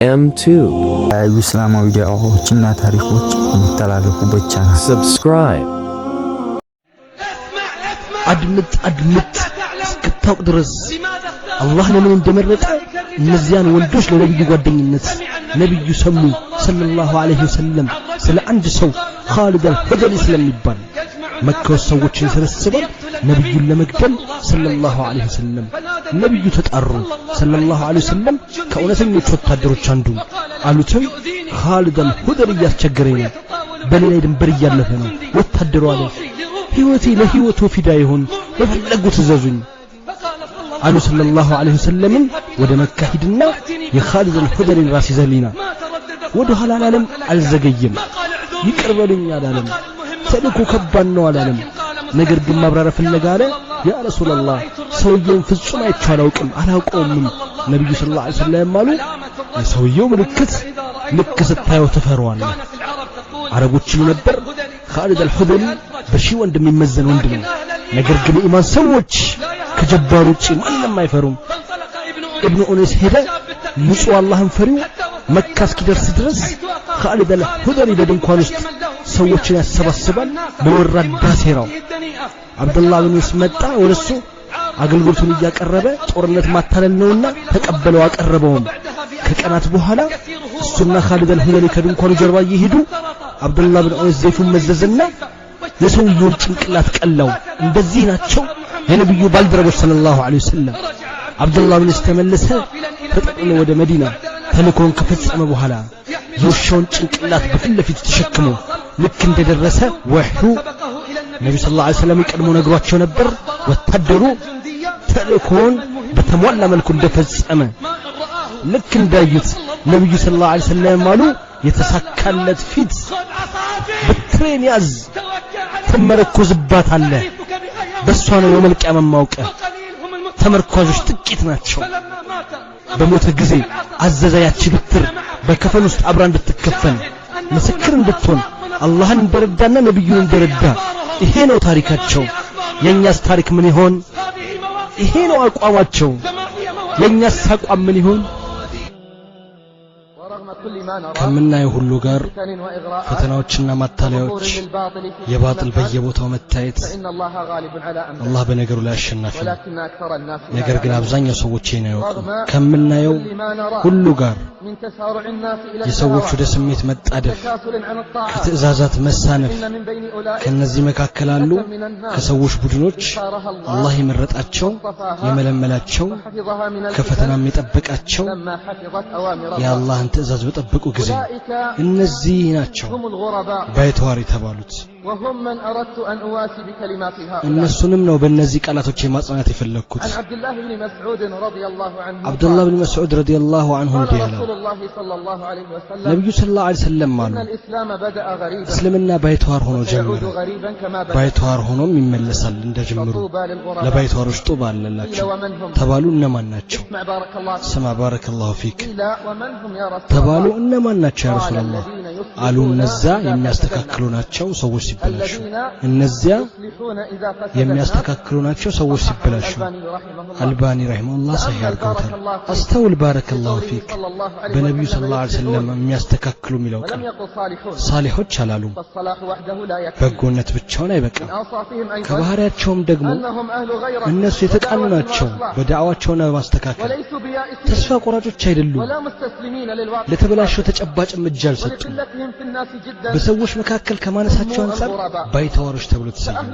M2. የተለያዩ እስላማዊ ዳዕዋዎችና ታሪኮች የሚተላለፉበት ቻናል። Subscribe. አድምጥ አድምጥ እስክታውቅ ድረስ አላህ ለምን እንደመረጠ እነዚያን ወንዶች ለነብዩ ጓደኝነት። ነብዩ ሰሙ ሰለላሁ ዐለይሂ ወሰለም ስለ አንድ ሰው ኻሊድ አልሁደሊ ስለሚባል መካ ውስጥ ሰዎችን ይሰበስባል ነብዩን ለመግደል ሰለላሁ ዐለይሂ ወሰለም። ነብዩ ተጣሩ ሰለላሁ ዐለይሂ ወሰለም ከእውነተኞች ወታደሮች አንዱ አሉትም ኻሊድ አልሁደሊ እያስቸገረኝ ነው፣ በኔ ላይ ድንበር እያለፈ ነው። ወታደሩ አለ ህይወቴ ለህይወቱ ፊዳ ይሁን፣ በፈለጉት እዘዙኝ አሉ ሰለላሁ ዐለይሂ ወሰለምን። ወደ መካ ሂድና የኻሊድ አልሁደሊን ራስ ይዘህልኝና። ወደ ኋላ አላለም፣ አልዘገየም። ይቅር በሉኝ አላለም። ተልእኮ ከባድ ነው አላለም። ነገር ግን ማብራሪያ ፍለጋ አለ ያ ረሱላላህ ሰውየውን ፍጹም አይቼው አላውቅም፣ አላውቀውምም። ነብዩ ሰለላሁ ዐለይሂ ወሰለም አሉ የሰውየው ምልክት ልክ ስታየው ትፈራዋለህ። አረቦች ይሉ ነበር ኻሊድ አልሁደሊ በሺህ ወንድ የሚመዘን ወንድ ነው። ነገር ግን የኢማን ሰዎች ከጀባር ውጪ ማንም አይፈሩም። ኢብኑ ኡነይስ ሄደ፣ ንጹህ አላህን ፈሪው መካ እስኪደርስ ድረስ ኻሊድ አልሁደሊ በድንኳን ውስጥ ሰዎችን ያሰባስባል በወራዳ ሴራው። አብዱላህ ብን ኡነይስ መጣ ወደሱ አገልግሎቱን እያቀረበ ጦርነት ማታለል ነውና ተቀበለው፣ አቀረበውም። ከቀናት በኋላ እሱና ኻሊድ አልሁደሊ ከድንኳኑ ጀርባ እየሄዱ አብዱላህ ብን ኡነይስ ዘይፉን መዘዘና የሰውየውን ጭንቅላት ቀላው። እንደዚህ ናቸው የነብዩ ባልደረቦች ሰለላሁ ዐለይሂ ወሰለም። አብዱላህ ብን ኡነይስ ተመለሰ ተጠቅልሎ ወደ መዲና። ተልእኮውን ከፈጸመ በኋላ የውሻውን ጭንቅላት በፊት ለፊቱ ተሸክሞ ልክ እንደደረሰ ወህዩ ነብዩ ሰለላሁ ዐለይሂ ወሰለም ቀድሞ ነግሯቸው ነበር። ወታደሩ ተልእኮውን በተሟላ መልኩ እንደፈጸመ ልክ እንዳዩት ነብዩ ሰለላሁ ዐለይሂ ወሰለም አሉ የተሳካለት ፊት በትሬን ያዝ ትመረኮዝባታለህ፣ በሷ ነው የመልቂያ መማውቀህ። ተመርኳዦች ጥቂት ናቸው። በሞተ ጊዜ አዘዘ ያቺ ብትር በከፈን ውስጥ አብራ እንድትከፈን ምስክር እንድትሆን አላህን እንደረዳና ነብዩን እንደረዳ። ይሄ ነው ታሪካቸው። የኛስ ታሪክ ምን ይሆን? ይሄ ነው አቋማቸው። የኛስ አቋም ምን ይሆን? ከምናየው ሁሉ ጋር ፈተናዎችና ማታለያዎች፣ የባጥል በየቦታው መታየት፣ አላህ በነገሩ ላይ አሸናፊ ነው። ነገር ግን አብዛኛው ሰዎች ይሄን አያውቁም። ከምናየው ሁሉ ጋር የሰዎች ወደ ስሜት መጣደፍ፣ ከትዕዛዛት መሳነፍ፣ ከነዚህ መካከል አሉ ከሰዎች ቡድኖች አላህ የመረጣቸው የመለመላቸው ከፈተናም የጠበቃቸው የአላህን ትዕዛዝ በጠበቁ ጊዜ እነዚህ ናቸው ባይተዋር የተባሉት። እነሱንም ነው በእነዚህ ቃላቶች የማጽናት የፈለግኩት። አብዱላህ ብን መስዑድ ረዲየላሁ ዐንሁ እንዲህ አለው፣ ነቢዩ ሰለላሁ ዐለይሂ ወሰለም አሉ እስልምና ባይተዋር ሆኖ ጀመረ፣ ባይተዋር ሆኖም ይመለሳል እንደጀመሩ። ለባይተዋሮች ጡባ አለላቸው ተባሉ። እነማን ናቸው? ስማ ባረከላሁ ፊክ ተባሉ። እነማን ናቸው ያ ረሱላላህ አሉ። እነዛ የሚያስተካክሉ ናቸው ሰዎች ሲበላሹ፣ እነዚያ የሚያስተካክሉ ናቸው ሰዎች ሲበላሹ። አልባኒ ረሂመሁላህ ሰሂህ አድርገውታል። አስተውል ባረከላሁ ፊክ። በነቢዩ ሰለላሁ ዐለይሂ ወሰለም የሚያስተካክሉ የሚለው ቃል ሳሊሖች አላሉም። በጎነት ብቻውን አይበቃም። ከባህሪያቸውም ደግሞ እነሱ የተቃኑ ናቸው በዳዕዋቸውና በማስተካከል ተስፋ ቆራጮች አይደሉም። ለተበላሸው ተጨባጭ እርምጃ አልሰጡም። በሰዎች መካከል ከማነሳቸው አንጻር ባይተዋሮች ተብሎ ተሰየሙ።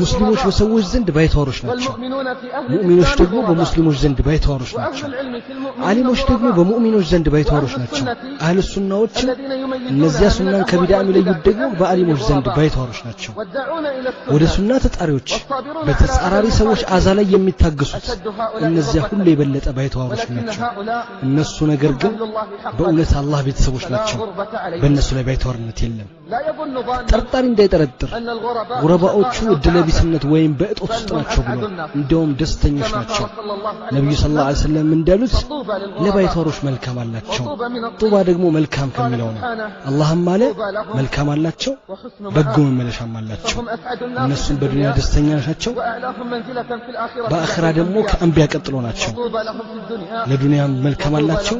ሙስሊሞች በሰዎች ዘንድ ባይተዋሮች ናቸው። ሙእሚኖች ደግሞ በሙስሊሞች ዘንድ ባይተዋሮች ናቸው። አሊሞች ደግሞ በሙእሚኖች ዘንድ ባይተዋሮች ናቸው። አህለ ሱናዎች እነዚያ ሱናን ከቢድዓ የሚለዩት ደግሞ በአሊሞች ዘንድ ባይተዋሮች ናቸው። ወደ ሱና ተጣሪዎች በተጻራሪ ሰዎች አዛ ላይ የሚታገሱት እነዚያ ሁሉ የበለጠ ባይተዋሮች ናቸው። እነሱ ነገር ግን በእውነት አላህ ቤተሰቦች ናቸው። በእነሱ ላይ ባይተዋርነት የለም። ጠርጣሪ እንዳይጠረጥር ጉረባዎቹ እድለቢስነት ወይም በእጦት ውስጥ ናቸው ብሎ እንደውም ደስተኞች ናቸው። ነብዩ ሰለላሁ ዐለይሂ ወሰለም እንዳሉት ለባይተዋሮች መልካም አላቸው። ጡባ ደግሞ መልካም ከሚለው ነው። አላህም አለ መልካም አላቸው፣ በጎ መመለሻም አላቸው። እነሱም በዱንያ ደስተኛ ናቸው፣ በአኺራ ደግሞ ከአንቢያ ቀጥሎ ናቸው። ለዱንያም መልካም አላቸው፣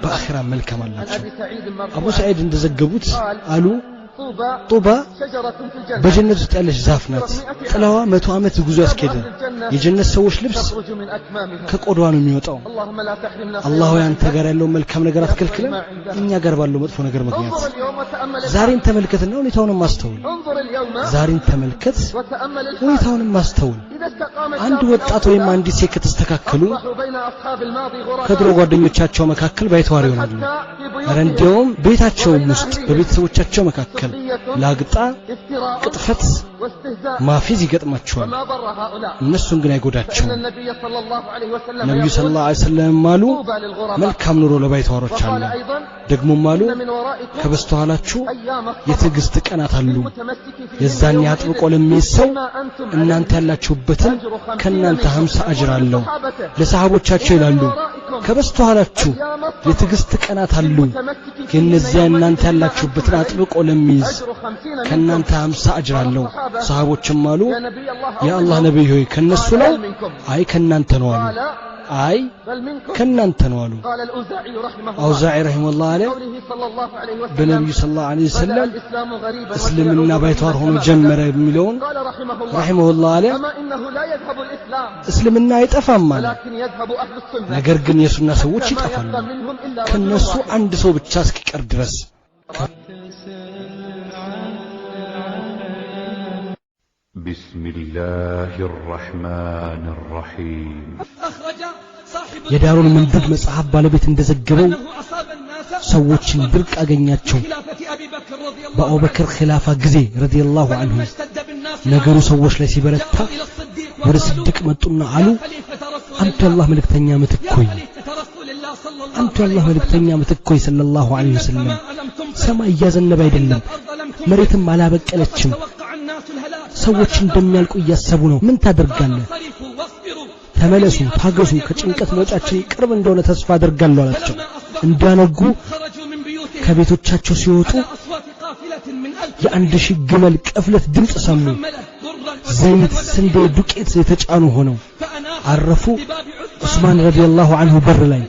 በአኺራ መልካም አላቸው። አቡ ሰዒድ እንደዘገቡት አሉ ጡባ በጀነት ውስጥ ያለች ዛፍ ናት። ጥላዋ 100 ዓመት ጉዞ ያስኬደ። የጀነት ሰዎች ልብስ ከቆዳዋ ነው የሚወጣው። አላህ ሆይ አንተ ጋር ያለው መልካም ነገር አትከልክለን፣ እኛ ጋር ባለው መጥፎ ነገር ምክንያት። ዛሬን ተመልከትና ሁኔታውንም አስተውል። ዛሬን ተመልከት ሁኔታውንም አስተውል። አንድ ወጣት ወይም አንዲት ሴት ከተስተካከሉ ከድሮ ጓደኞቻቸው መካከል ባይተዋር ይሆናሉ። ኧረ እንዲያውም ቤታቸውም ውስጥ በቤተሰቦቻቸው መካከል ላግጣ፣ ቅጥፈት፣ ማፌዝ ይገጥማቸዋል። እነሱን ግን አይጎዳቸውም። ነብዩ ሰለላሁ ዐለይሂ ወሰለም አሉ መልካም ኑሮ ለባይተዋሮች አለ። ደግሞም አሉ ከበስተኋላችሁ የትዕግስት ቀናት አሉ። የዛን አጥብቆ ለሚይዝ ሰው እናንተ ያላችሁበትን ከናንተ 50 አጅር አለው። ለሰሃቦቻቸው ይላሉ ከበስተኋላችሁ የትዕግስት ቀናት አሉ። ከነዚያ እናንተ ያላችሁበትን አጥብቆ ለሚይዝ ከናንተ 50 አጅር አለው። ሰሃቦችም አሉ የአላህ ነብይ ሆይ ከነሱ ነው? አይ ከናንተ ነው አሉ። አይ ከናንተ ነው አሉ። አውዛዒ ረሂመሁላህ አለ በነብዩ ሰለላሁ ዐለይሂ ወሰለም እስልምና ባይተዋር ሆኖ ጀመረ የሚለውን ረሂመሁላህ አለ እስልምና አይጠፋም አለ፣ ነገር ግን የሱና ሰዎች ይጠፋሉ ከነሱ አንድ ሰው ብቻ እስኪቀር ድረስ። بسم الله الرحمن الرحيم። የዳሩል መንዱድ መጽሐፍ ባለቤት እንደዘገበው ሰዎችን ድርቅ አገኛቸው። በአቡበክር ኺላፋ ጊዜ ረዲየላሁ ዐንሁ ነገሩ ሰዎች ላይ ሲበረታ ወደ ስድቅ መጡና አሉ አንተ የአላህ መልእክተኛ ምትክ ሆይ፣ አንተ የአላህ መልእክተኛ ምትክ ሆይ ሰለላሁ ዐለይሂ ወሰለም፣ ሰማይ እያዘነበ አይደለም፣ መሬትም አላበቀለችም፣ ሰዎች እንደሚያልቁ እያሰቡ ነው። ምን ታደርጋለህ? ተመለሱ፣ ታገሱ፣ ከጭንቀት መውጫችን ቅርብ እንደሆነ ተስፋ አደርጋለሁ አላቸው። እንዳነጉ ከቤቶቻቸው ሲወጡ የ1000 ግመል ቅፍለት ድምፅ ሰሙ። ዘይት፣ ስንዴ፣ ዱቄት የተጫኑ ሆነው አረፉ። ዑስማን ረዲየላሁ ዐንሁ በር ላይ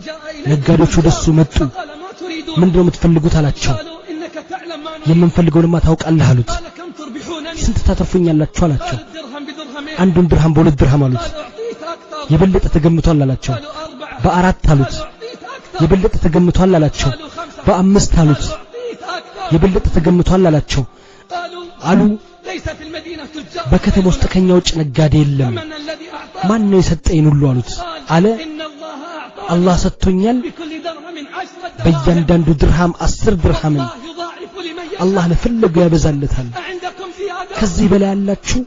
ነጋዴዎች ወደሱ መጡ። ምንድነው የምትፈልጉት አላቸው። የምንፈልገውንማ ታውቃለህ አሉት። ስንት ታተርፉኛላችሁ አላቸው። አንዱን ድርሃም በሁለት ድርሃም አሉት። የበለጠ ተገምቷል አላቸው። በአራት አሉት። የበለጠ ተገምቷል አላቸው። በአምስት አሉት። የበለጠ ተገምቷል አላቸው። አሉ በከተማ ውስጥ ከኛ ውጭ ነጋዴ የለም፣ ማን ነው የሰጠኝ ሁሉ አሉት። አለ አላህ ሰጥቶኛል፣ በእያንዳንዱ ድርሃም 10 ድርሃምን አላህ ለፈለገው ያበዛለታል። ከዚህ በላይ ያላችሁ?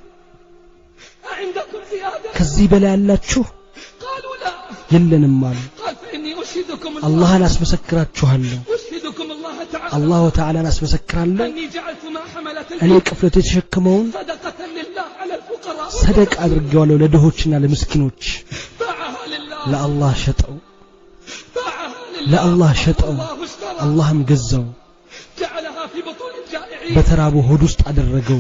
ከዚህ በላይ ያላችሁ? የለንም አሉ። አላህን አስመሰክራችኋለሁ፣ አላሁ ተዓላን አስመሰክራለሁ፣ እኔ ቅፍለቱ የተሸከመውን ሰደቃ አድርጌዋለሁ ለድሆችና ለምስኪኖች። ለአላህ ሸጠው፣ ለአላህ ሸጠው፣ አላህም ገዛው። በተራቡ ሆድ ውስጥ አደረገው፣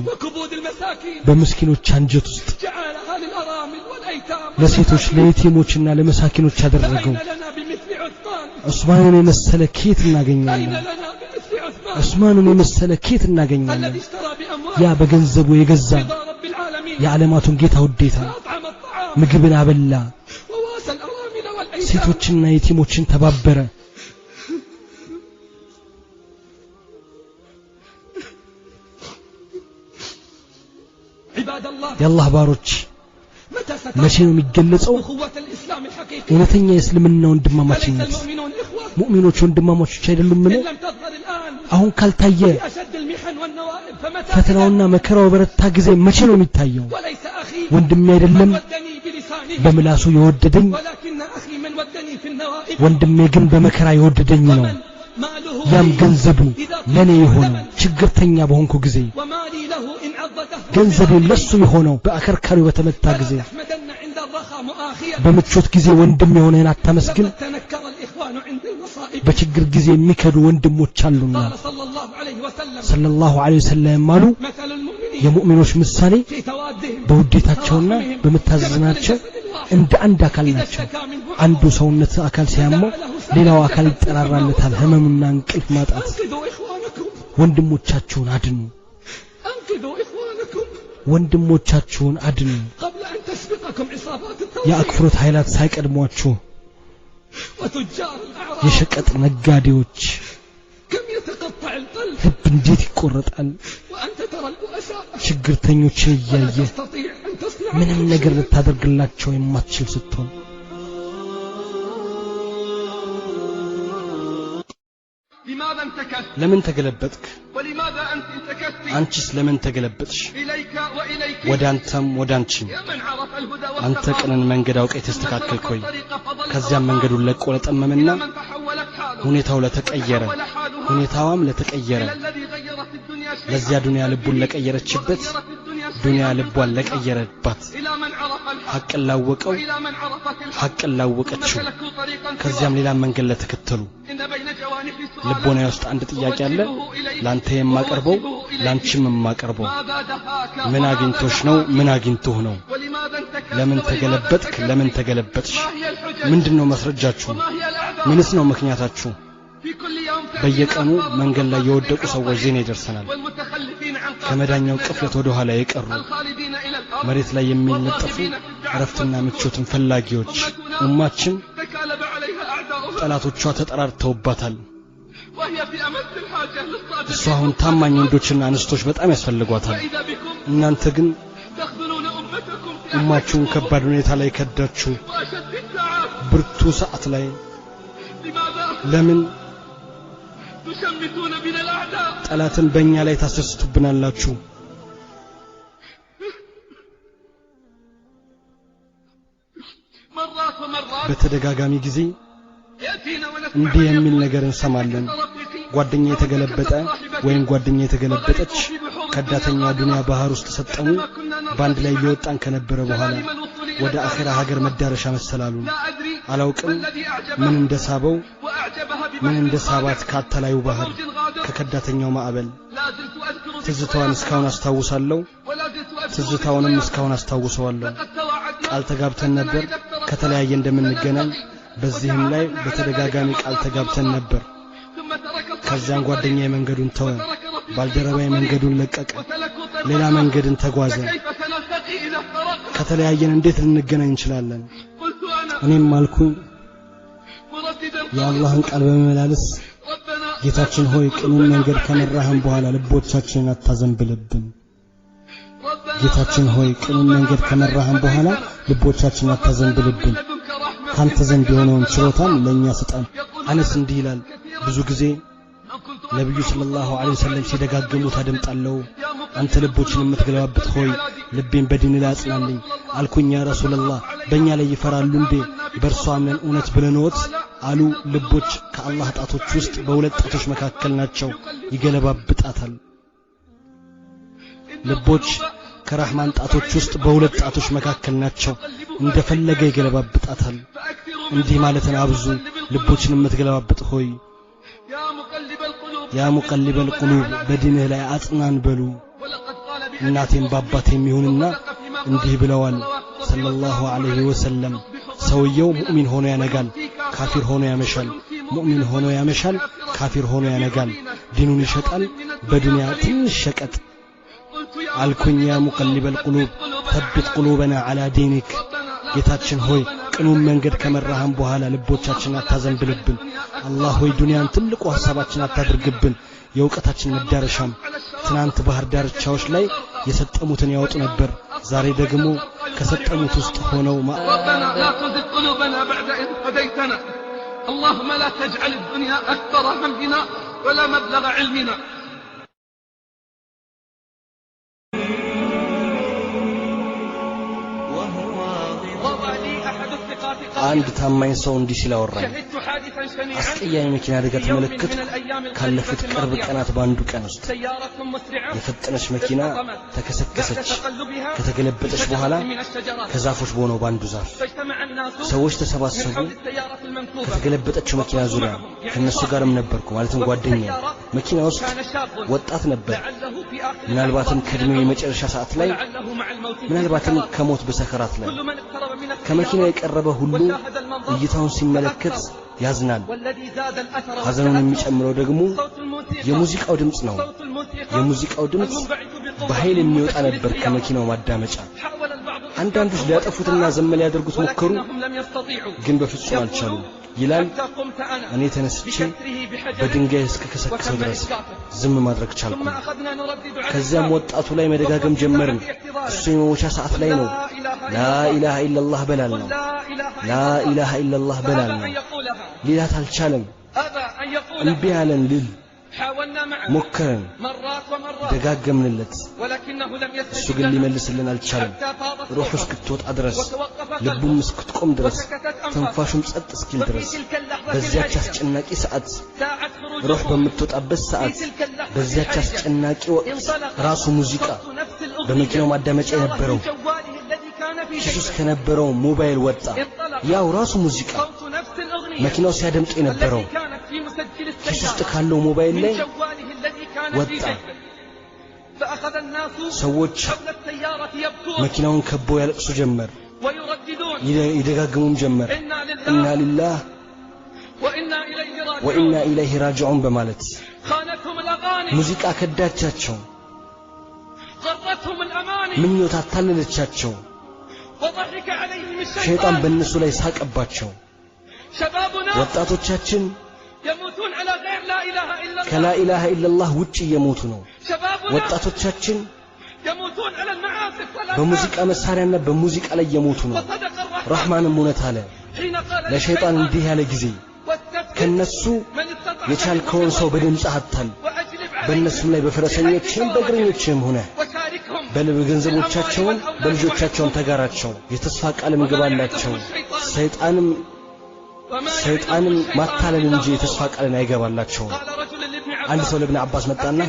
በምስኪኖች አንጀት ውስጥ፣ ለሴቶች ለየቲሞችና ለመሳኪኖች አደረገው። ዑስማንን የመሰለ ኬት እናገኛለን? ዑስማንን የመሰለ ኬት እናገኛለን? ያ በገንዘቡ የገዛ የዓለማቱን ጌታ ውዴታ ምግብን አበላ፣ ሴቶችና የቲሞችን ተባበረ። የአላህ ባሮች መቼ ነው የሚገለጸው እውነተኛ የእስልምና ወንድማማችነት? ሙእሚኖች ወንድማማቾች አይደሉምን? አሁን ካልታየ ፈተናውና መከራው በረታ ጊዜ መቼ ነው የሚታየው? ወንድሜ አይደለም በምላሱ የወደደኝ፣ ወንድሜ ግን በመከራ የወደደኝ ነው። ያም ገንዘቡ ለኔ የሆነው ችግርተኛ በሆንኩ ጊዜ፣ ገንዘቤም ለሱ የሆነው በአከርካሪው በተመታ ጊዜ፣ በምቾት ጊዜ ወንድም የሆነህን አታመስግን፣ በችግር ጊዜ የሚከዱ ወንድሞች አሉና። ሰለላሁ ዐለይሂ ወሰለም አሉ፣ የሙእሚኖች ምሳሌ በውዴታቸውና በመታዘናቸው እንደ አንድ አካል ናቸው። አንዱ ሰውነት አካል ሲያመው ሌላው አካል ይጠራራለታል፣ ህመምና እንቅልፍ ማጣት። ወንድሞቻችሁን አድኑ፣ ወንድሞቻችሁን አድኑ፣ የአክፍሮት ኃይላት ሳይቀድሟችሁ። የሸቀጥ ነጋዴዎች ልብ እንዴት ይቆረጣል! ችግርተኞችን እያየ ምንም ነገር ልታደርግላቸው የማትችል ስትሆን። ለምን ተገለበጥክ? አንቺስ ለምን ተገለበጥሽ? ወደ አንተም ወደ አንቺም። አንተ ቅንን መንገድ አውቀህ የተስተካከልክ ሆይ፣ ከዚያም መንገዱን ለቆ ለጠመመና ሁኔታው ለተቀየረ፣ ሁኔታዋም ለተቀየረ፣ ለዚያ ዱንያ ልቡን ለቀየረችበት፣ ዱንያ ልቧን ለቀየረባት፣ ሐቅን ላወቀው፣ ሐቅን ላወቀችው፣ ከዚያም ሌላ መንገድ ለተከተሉ። ልቦና ውስጥ አንድ ጥያቄ አለ፣ ላንተ የማቀርበው ላንቺም የማቀርበው። ምን አግኝቶሽ ነው? ምን አግኝቶህ ነው? ለምን ተገለበጥክ? ለምን ተገለበጥሽ? ምንድነው ማስረጃችሁ? ምንስ ነው ምክንያታችሁ? በየቀኑ መንገድ ላይ የወደቁ ሰዎች ዜና ይደርሰናል። ከመዳኛው ቅፍለት ወደ ኋላ የቀሩ፣ መሬት ላይ የሚነጠፉ እረፍትና ምቾትን ፈላጊዎች። ኡማችን ጠላቶቿ ተጠራርተውባታል። እሷ አሁን ታማኝ ወንዶችና እንስቶች በጣም ያስፈልጓታል። እናንተ ግን ኡማችሁን ከባድ ሁኔታ ላይ ከዳችሁ፣ ብርቱ ሰዓት ላይ። ለምን ጠላትን በእኛ ላይ ታስደስቱብናላችሁ? በተደጋጋሚ ጊዜ እንዲህ የሚል ነገር እንሰማለን። ጓደኛ የተገለበጠ ወይም ጓደኛ የተገለበጠች ከዳተኛ ዱንያ ባህር ውስጥ ሰጠሙ። በአንድ ላይ ሊወጣን ከነበረ በኋላ ወደ አኺራ ሀገር መዳረሻ መሰላሉን። አላውቅም ምን እንደሳበው፣ ምን እንደሳባት ካተላዩ ባህር፣ ከከዳተኛው ማዕበል። ትዝታዋን እስካሁን አስታውሳለሁ፣ ትዝታውንም እስካሁን አስታውሰዋለሁ። ቃል ተጋብተን ነበር ከተለያየ እንደምንገናኝ። በዚህም ላይ በተደጋጋሚ ቃል ተጋብተን ነበር። ከዚያን ጓደኛዬ መንገዱን ተወ፣ ባልደረባዬ መንገዱን ለቀቀ፣ ሌላ መንገድን ተጓዘ። ከተለያየን እንዴት ልንገናኝ እንችላለን? እኔም አልኩኝ የአላህን ቃል በመመላለስ፣ ጌታችን ሆይ፣ ቅኑን መንገድ ከመራህን በኋላ ልቦቻችንን አታዘንብልብን። ጌታችን ሆይ፣ ቅኑን መንገድ ከመራህን በኋላ ልቦቻችንን አታዘንብልብን። ካንተ ዘንድ የሆነውን ችሮታን ለእኛ ስጠን። አነስ እንዲህ ይላል፣ ብዙ ጊዜ ነቢዩ ሰለላሁ ዐለይሂ ወሰለም ሲደጋግሙት አደምጣለሁ። አንተ ልቦችን የምትገለባብጥ ሆይ፣ ልቤን በዲን ላይ አጽናልኝ። አልኩኝ፣ ያ ረሱላላህ፣ በእኛ ላይ ይፈራሉ እንዴ? በእርሷ አምነን እውነት ብለንዎት? አሉ፣ ልቦች ከአላህ ጣቶች ውስጥ በሁለት ጣቶች መካከል ናቸው፣ ይገለባብጣታል። ልቦች ከራህማን ጣቶች ውስጥ በሁለት ጣቶች መካከል ናቸው፣ እንደፈለገ ይገለባብጣታል። እንዲህ ማለትን አብዙ፣ ልቦችን የምትገለባብጥ ሆይ፣ ያ ሙቀሊበል ቁሉብ፣ በዲንህ ላይ አጽናን በሉ። እናቴም ባባቴም ይሁንና እንዲህ ብለዋል ሰለላሁ ዐለይሂ ወሰለም፣ ሰውየው ሙእሚን ሆኖ ያነጋል፣ ካፊር ሆኖ ያመሻል። ሙእሚን ሆኖ ያመሻል፣ ካፊር ሆኖ ያነጋል። ዲኑን ይሸጣል በዱንያ ትንሽ ሸቀጥ። አልኩኝ፣ ያ ሙቀሊበል ቁሉብ ተብት ቁሉበና ዐላ ዲኒክ። ጌታችን ሆይ፣ ቅኑን መንገድ ከመራህን በኋላ ልቦቻችን አታዘንብልብን። አላህ ሆይ፣ ዱንያን ትልቁ ሐሳባችን አታድርግብን፣ የእውቀታችን መዳረሻም። ትናንት ባህር ዳርቻዎች ላይ የሰጠሙትን ያወጡ ነበር፣ ዛሬ ደግሞ ከሰጠሙት ውስጥ ሆነው ربنا لا تزغ قلوبنا بعد إذ هديتنا، اللهم لا تجعل الدنيا أكبر همنا ولا مبلغ علمنا. አንድ ታማኝ ሰው እንዲህ ሲል አወራኝ። አስቀያሚ መኪና አደጋ ተመለከትኩ። ካለፉት ቅርብ ቀናት በአንዱ ቀን ውስጥ የፈጠነች መኪና ተከሰከሰች። ከተገለበጠች በኋላ ከዛፎች በሆነው በአንዱ ዛፍ ሰዎች ተሰባሰቡ። ከተገለበጠችው መኪና ዙሪያ ከነሱ ጋርም ነበርኩ፣ ማለትም ጓደኛዬ። መኪና ውስጥ ወጣት ነበር፣ ምናልባትም ከእድሜው የመጨረሻ ሰዓት ላይ፣ ምናልባትም ከሞት በሰከራት ላይ። ከመኪና የቀረበ ሁሉ እይታውን ሲመለከት ያዝናል። ሐዘኑን የሚጨምረው ደግሞ የሙዚቃው ድምፅ ነው። የሙዚቃው ድምፅ በኃይል የሚወጣ ነበር ከመኪናው ማዳመጫ። አንዳንዶች ሊያጠፉትና ዝም ሊያደርጉት ሞከሩ፣ ግን በፍጹም አልቻሉም። ይላል እኔ ተነስቼ በድንጋይ እስከከሰከሰው ድረስ ዝም ማድረግ ቻልኩ። ከዚያም ወጣቱ ላይ መደጋገም ጀመርን። እሱ የመሞቻ ሰዓት ላይ ነው። ላኢላሃ ኢላላህ በላል ነው፣ ላኢላሃ ኢላላህ በላል ነው። ሊላት አልቻለም። እምቢ አለን ልል ሞከረን፣ ደጋገምንለት። እሱ ግን ሊመልስልን አልቻለም። ሩሑ እስክትወጣ ድረስ፣ ልቡም እስክትቆም ድረስ፣ ትንፋሹም ጸጥ እስኪል ድረስ፣ በዚያች አስጨናቂ ሰዓት፣ ሩሕ በምትወጣበት ሰዓት፣ በዚያች አስጨናቂ ወቅት ራሱ ሙዚቃ በመኪናው ማዳመጫ የነበረው ኪሱ ውስጥ ከነበረው ሞባይል ወጣ። ያው ራሱ ሙዚቃ መኪናው ሲያደምጥ የነበረው ኪሱ ውስጥ ካለው ሞባይል ላይ ወጣ። ሰዎች መኪናውን ከበው ያለቅሱ ጀመር፣ ይደጋግሙም ጀመር ኢና ሊላህ ወኢና ኢለይሂ ራጂዑን በማለት። ሙዚቃ ከዳቻቸው፣ ምኞት አታለለቻቸው፣ ሸይጣን በእነሱ ላይ ሳቀባቸው። ወጣቶቻችን ከላኢላሃ ኢላላህ ውጭ እየሞቱ ነው። ወጣቶቻችን በሙዚቃ መሳሪያና በሙዚቃ ላይ እየሞቱ ነው። ረህማንም እውነት አለ ለሸይጣን እንዲህ ያለ ጊዜ ከነሱ የቻልከውን ሰው በድምፅህ አታል፣ በእነሱም ላይ በፈረሰኞችም በእግረኞችም ሆነ በገንዘቦቻቸውም በልጆቻቸውም ተጋራቸው፣ የተስፋ ቃልም ግባላቸው። ሰይጣንም ማታለል እንጂ የተስፋ ቃልን አይገባላቸውም። አንድ ሰው ለኢብኑ አባስ መጣና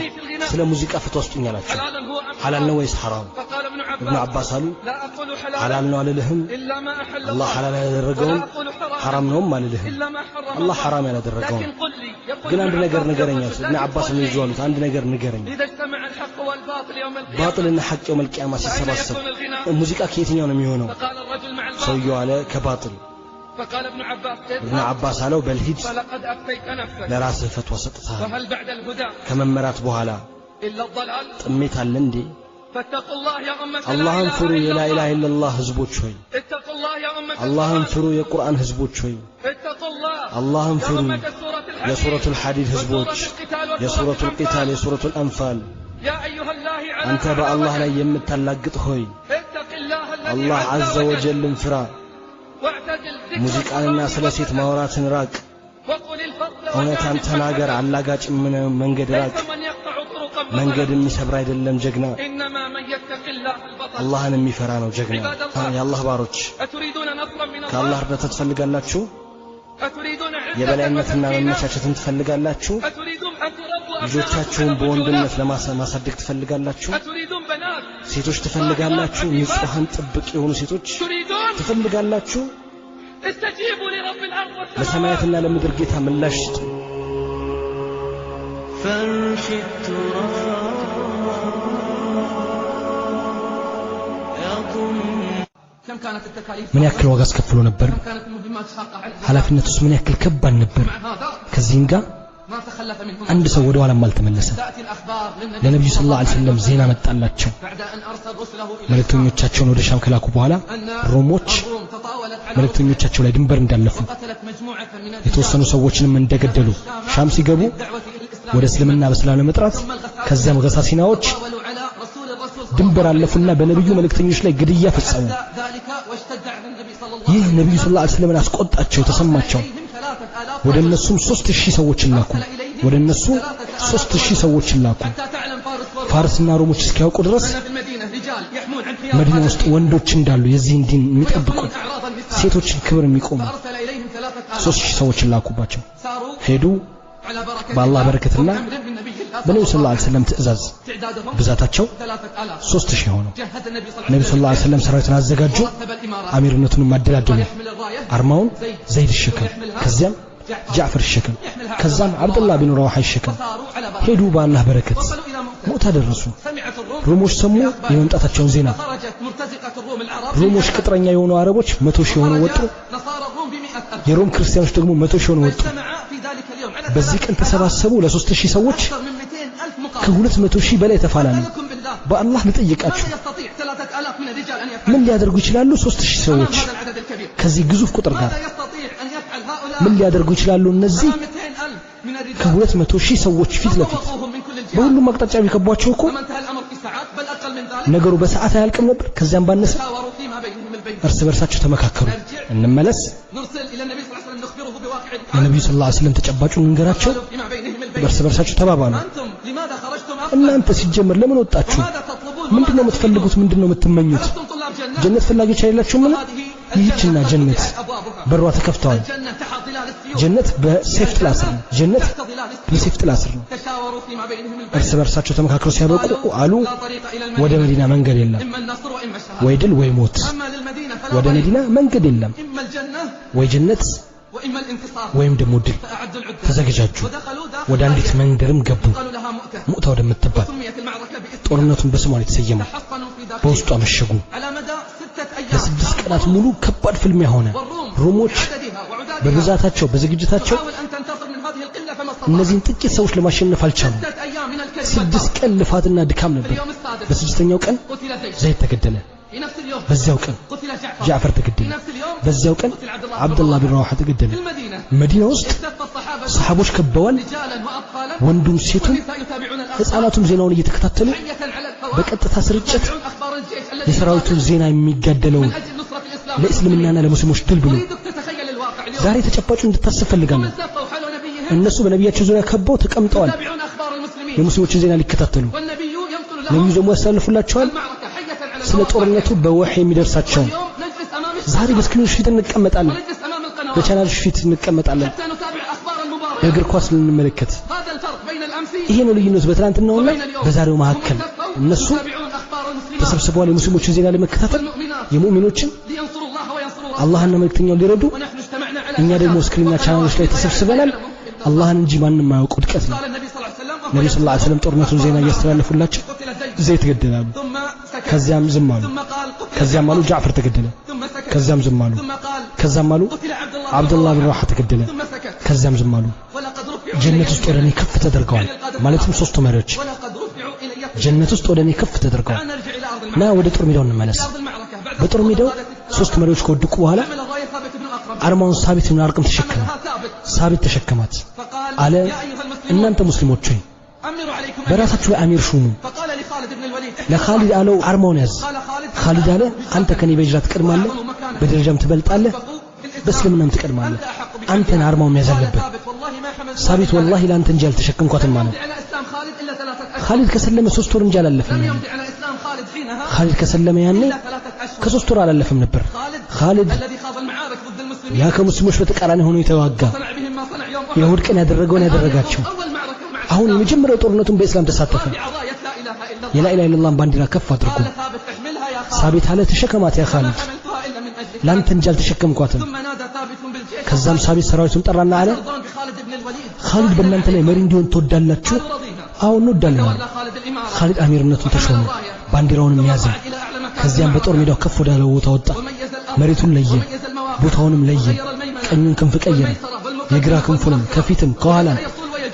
ስለ ሙዚቃ ፍትዋ ስጡኝ አላቸው። ሐላል ነው ወይስ ሐራም? ኢብኑ አባስ አሉ ሐላል ነው አልልህም፣ አላህ ሐላል ያላደረገውን ሐራም ነውም አልልህም፣ አላህ ሐራም ያላደረገውን ግን አንድ ነገር ንገረኝ አሉት። ኢብኑ አባስ ምን ይዙ አሉት፣ አንድ ነገር ንገረኝ፣ ባጥልና ሐቅ የውመል ቂያማ ሲሰባሰብ ሙዚቃ ከየትኛው ነው የሚሆነው? ሰውየው አለ ከባጥል። ኢብኑ አባስ አለው በል ሂድ፣ ለራስህ ፈትዋ ሰጥተሃል። ከመመራት በኋላ ጥሜት አለ እንዴ? አላህን ፍሩ የላኢላሃ ኢላላህ ህዝቦች ሆይ፣ አላህን ፍሩ የቁርአን ህዝቦች ሆይ፣ አላህን ፍሩ የሱረቱል ሐዲድ ህዝቦች፣ የሱረቱል ቂታል፣ የሱረቱል አንፋል። አንተ በአላህ ላይ የምታላግጥ ሆይ አላህ ዐዘ ወጀልን ፍራ። ሙዚቃንና ስለ ሴት ማውራትን ራቅ። እውነታን ተናገር፣ አላጋጭ መንገድ ራቅ። መንገድ የሚሰብር አይደለም ጀግና፣ አላህን የሚፈራ ነው ጀግና። የአላህ ባሮች ከአላህ እርዳታ ትፈልጋላችሁ? የበላይነትና መመቻቸትን ትፈልጋላችሁ? ልጆቻችሁን በወንድነት ለማሳደግ ትፈልጋላችሁ? ሴቶች ትፈልጋላችሁ? ንጹሐን ጥብቅ የሆኑ ሴቶች ትፈልጋላችሁ? ለሰማያትና ለምድር ጌታ ምላሽ ስጡ። فرش التراب يضم ምን ያክል ዋጋ አስከፍሎ ነበር? ኃላፊነቱስ ምን ያክል ከባድ ነበር? ከዚህም ጋር አንድ ሰው ወደ ኋላም አልተመለሰ። ለነብዩ ሰለላሁ ዐለይሂ ወሰለም ዜና መጣላቸው። መልእክተኞቻቸውን ወደ ሻም ከላኩ በኋላ ሮሞች መልእክተኞቻቸው ላይ ድንበር እንዳለፉ የተወሰኑ ሰዎችንም እንደገደሉ ሻም ሲገቡ ወደ እስልምና በሰላም ለመጥራት ከዚያም ገሳሲናዎች ድንበር አለፉና በነብዩ መልእክተኞች ላይ ግድያ ፈጸሙ። ይህ ነብዩ ሰለላሁ ዐለይሂ ወሰለም አስቆጣቸው፣ ተሰማቸው። ወደ እነሱም 3000 ሰዎች ላኩ። ወደ እነሱ 3000 ሰዎች ላኩ። ፋርስና ሮሞች እስኪያውቁ ድረስ መዲና ውስጥ ወንዶች እንዳሉ የዚህን ዲን የሚጠብቁ የሴቶችን ክብር የሚቆሙ 3000 ሰዎችን ላኩባቸው። ሄዱ በአላህ በረከትና በነብዩ ሰለላሁ ዐለይሂ ወሰለም ትእዛዝ ብዛታቸው 3000 ሆነው። ነብዩ ሰለላሁ ዐለይሂ ወሰለም ሰራዊትን አዘጋጁ፣ አሚርነቱንም አደላደሉ። አርማውን ዘይድ ይሸከም፣ ከዚያም ጃዕፈር ይሸከም፣ ከዛም አብዱላህ ቢን ረዋሃ ይሸከም። ሄዱ በአላህ በረከት ሙዕታ ደረሱ። ሮሞች ሰሙ የመምጣታቸውን ዜና። ሮሞች ቅጥረኛ የሆኑ አረቦች 100,000 ሆነው ወጡ። የሮም ክርስቲያኖች ደግሞ 100,000 ሆነው ወጡ። በዚህ ቀን ተሰባሰቡ ለ3000 ሰዎች ከ200,000 በላይ ተፋላሚ። በአላህ ልጠይቃችሁ ምን ሊያደርጉ ይችላሉ? 3000 ሰዎች ከዚህ ግዙፍ ቁጥር ጋር ምን ሊያደርጉ ይችላሉ? እነዚህ ከ200,000 ሰዎች ፊት ለፊት በሁሉም አቅጣጫ ቢከቧቸው እኮ ነገሩ በሰዓት አያልቅም ነበር። ከዚያም ባነሰ እርስ በርሳቸው ተመካከሩ። እንመለስ፣ ለነብዩ ሰለላሁ ዐለይሂ ወሰለም ተጨባጩን እንገራቸው። እርስ በርሳቸው ተባባሉ። እናንተ ሲጀመር ለምን ወጣችሁ? ምንድነው የምትፈልጉት? ምንድነው የምትመኙት? ጀነት ፈላጊዎች አይደላችሁም? ይህችና ጀነት በሯ ተከፍተዋል። ጀነት በሰይፍ ጥላ ስር ነው። ጀነት በሰይፍ ጥላ ስር ነው። እርስ በርሳቸው ተመካክረው ሲያበቁ አሉ ወደ መዲና መንገድ የለም፣ ወይ ድል ወይ ሞት። ወደ መዲና መንገድ የለም፣ ወይ ጀነት ወይም ደግሞ ድል። ተዘጋጃጁ። ወደ አንዲት መንደርም ገቡ፣ ሙዕታ ወደምትባል። ጦርነቱን በስሟ የተሰየመው። በውስጧ መሸጉ። ለ6 ቀናት ሙሉ ከባድ ፍልሚያ ሆነ። ሮሞች በብዛታቸው በዝግጅታቸው እነዚህን ጥቂት ሰዎች ለማሸነፍ አልቻሉም። 6 ቀን ልፋትና ድካም ነበር። በስድስተኛው ቀን ዘይድ ተገደለ። በዚያው ቀን ጃዕፈር ተገደለ። በዚያው ቀን አብዱላህ ቢን ረዋሃ ተገደለ። መዲና ውስጥ ሰሃቦች ከበዋል። ወንዱም ሴቱም ህፃናቱም ዜናውን እየተከታተሉ በቀጥታ ስርጭት የሰራዊቱን ዜና የሚጋደለውን ለእስልምናና ለሙስሊሞች ድል ብሎ ዛሬ ተጨባጩ እንድታስብ ፈልጋለሁ። እነሱ በነቢያቸው ዙሪያ ከበው ተቀምጠዋል፣ የሙስሊሞችን ዜና ሊከታተሉ። ነብዩ ደግሞ ያስተላልፉላቸዋል ስለ ጦርነቱ በወህይ የሚደርሳቸው። ዛሬ በስክሪኖች ፊት እንቀመጣለን፣ በቻናሎች ፊት እንቀመጣለን፣ በእግር ኳስ ልንመለከት። ይሄ ነው ልዩነቱ በትናንትናውና በዛሬው መካከል። እነሱ ተሰብስበዋል የሙስሊሞችን ዜና ለመከታተል፣ የሙእሚኖችን አላህና መልእክተኛውን ሊረዱ። እኛ ደግሞ screen ና ቻናሎች ላይ ተሰብስበናል። አላህን እንጂ ማንም ማያውቅ ውድቀት ነው። ነብዩ ሰለላሁ ዐለይሂ ወሰለም ጦርነቱን ዜና እያስተላለፉላቸው ዘይድ ተገደላሉ። ከዚያም ዝም አሉ። ከዚያም አሉ ጃዕፈር ተገደለ። ከዚያም ዝም አሉ። ከዚያም አሉ አብዱላህ ቢን ረዋሃ ተገደለ። ከዚያም ዝም አሉ። ጀነት ውስጥ ወደ እኔ ከፍ ተደርገዋል። ማለትም ሶስቱ መሪዎች ጀነት ውስጥ ወደ እኔ ከፍ ተደርገዋል። ና ወደ ጦር ሜዳው እንመለስ። በጦር ሜዳው ሶስት መሪዎች ከወደቁ በኋላ አርማውን ሳቢት ብን አርቅም ተሸከመ። ሳቢት ተሸከማት አለ፣ እናንተ ሙስሊሞች ሆይ በራሳችሁ ላይ አሚር ሹሙ። ለኻሊድ አለው አርማውን ያዝ። ኻሊድ አለ አንተ ከኔ በሂጅራ ትቀድማለህ፣ በደረጃም ትበልጣለህ፣ በእስልምናም ትቀድማለህ። አንተን አርማውን መያዝ አለብህ። ሳቢት ወላሂ ለአንተ እንጂ አልተሸከምኳትም አለ። ኻሊድ ከሰለመ 3 ወር እንጂ አላለፈም። ኻሊድ ከሰለመ ያኔ ከ3 ወር አላለፈም ነበር። ኻሊድ ያ ከሙስሊሞች በተቃራኒ ሆኖ የተዋጋ የኡሁድ ቀን ያደረገውን ያደረጋቸው። አሁን የመጀመሪያው ጦርነቱን በእስላም ተሳተፈ። የላኢላሃ ኢለላህ ባንዲራ ከፍ አድርጎ ሳቢት አለ ተሸከማት ያ ኻሊድ፣ ላንተ እንጂ አልተሸከምኳትም። ከዛም ሳቢት ሰራዊቱን ጠራና አለ ኻሊድ በእናንተ ላይ መሪ እንዲሆን ትወዳላችሁ? አዎ እንወዳለን። ኻሊድ አሚርነቱን ተሾመ፣ ባንዲራውንም ያዘ። ከዚያም በጦር ሜዳው ከፍ ወዳለው ቦታ ወጣ። መሬቱን ለየ፣ ቦታውንም ለየ። ቀኙን ክንፍ ቀየረ፣ የግራ ክንፉንም ከፊትም ከኋላም።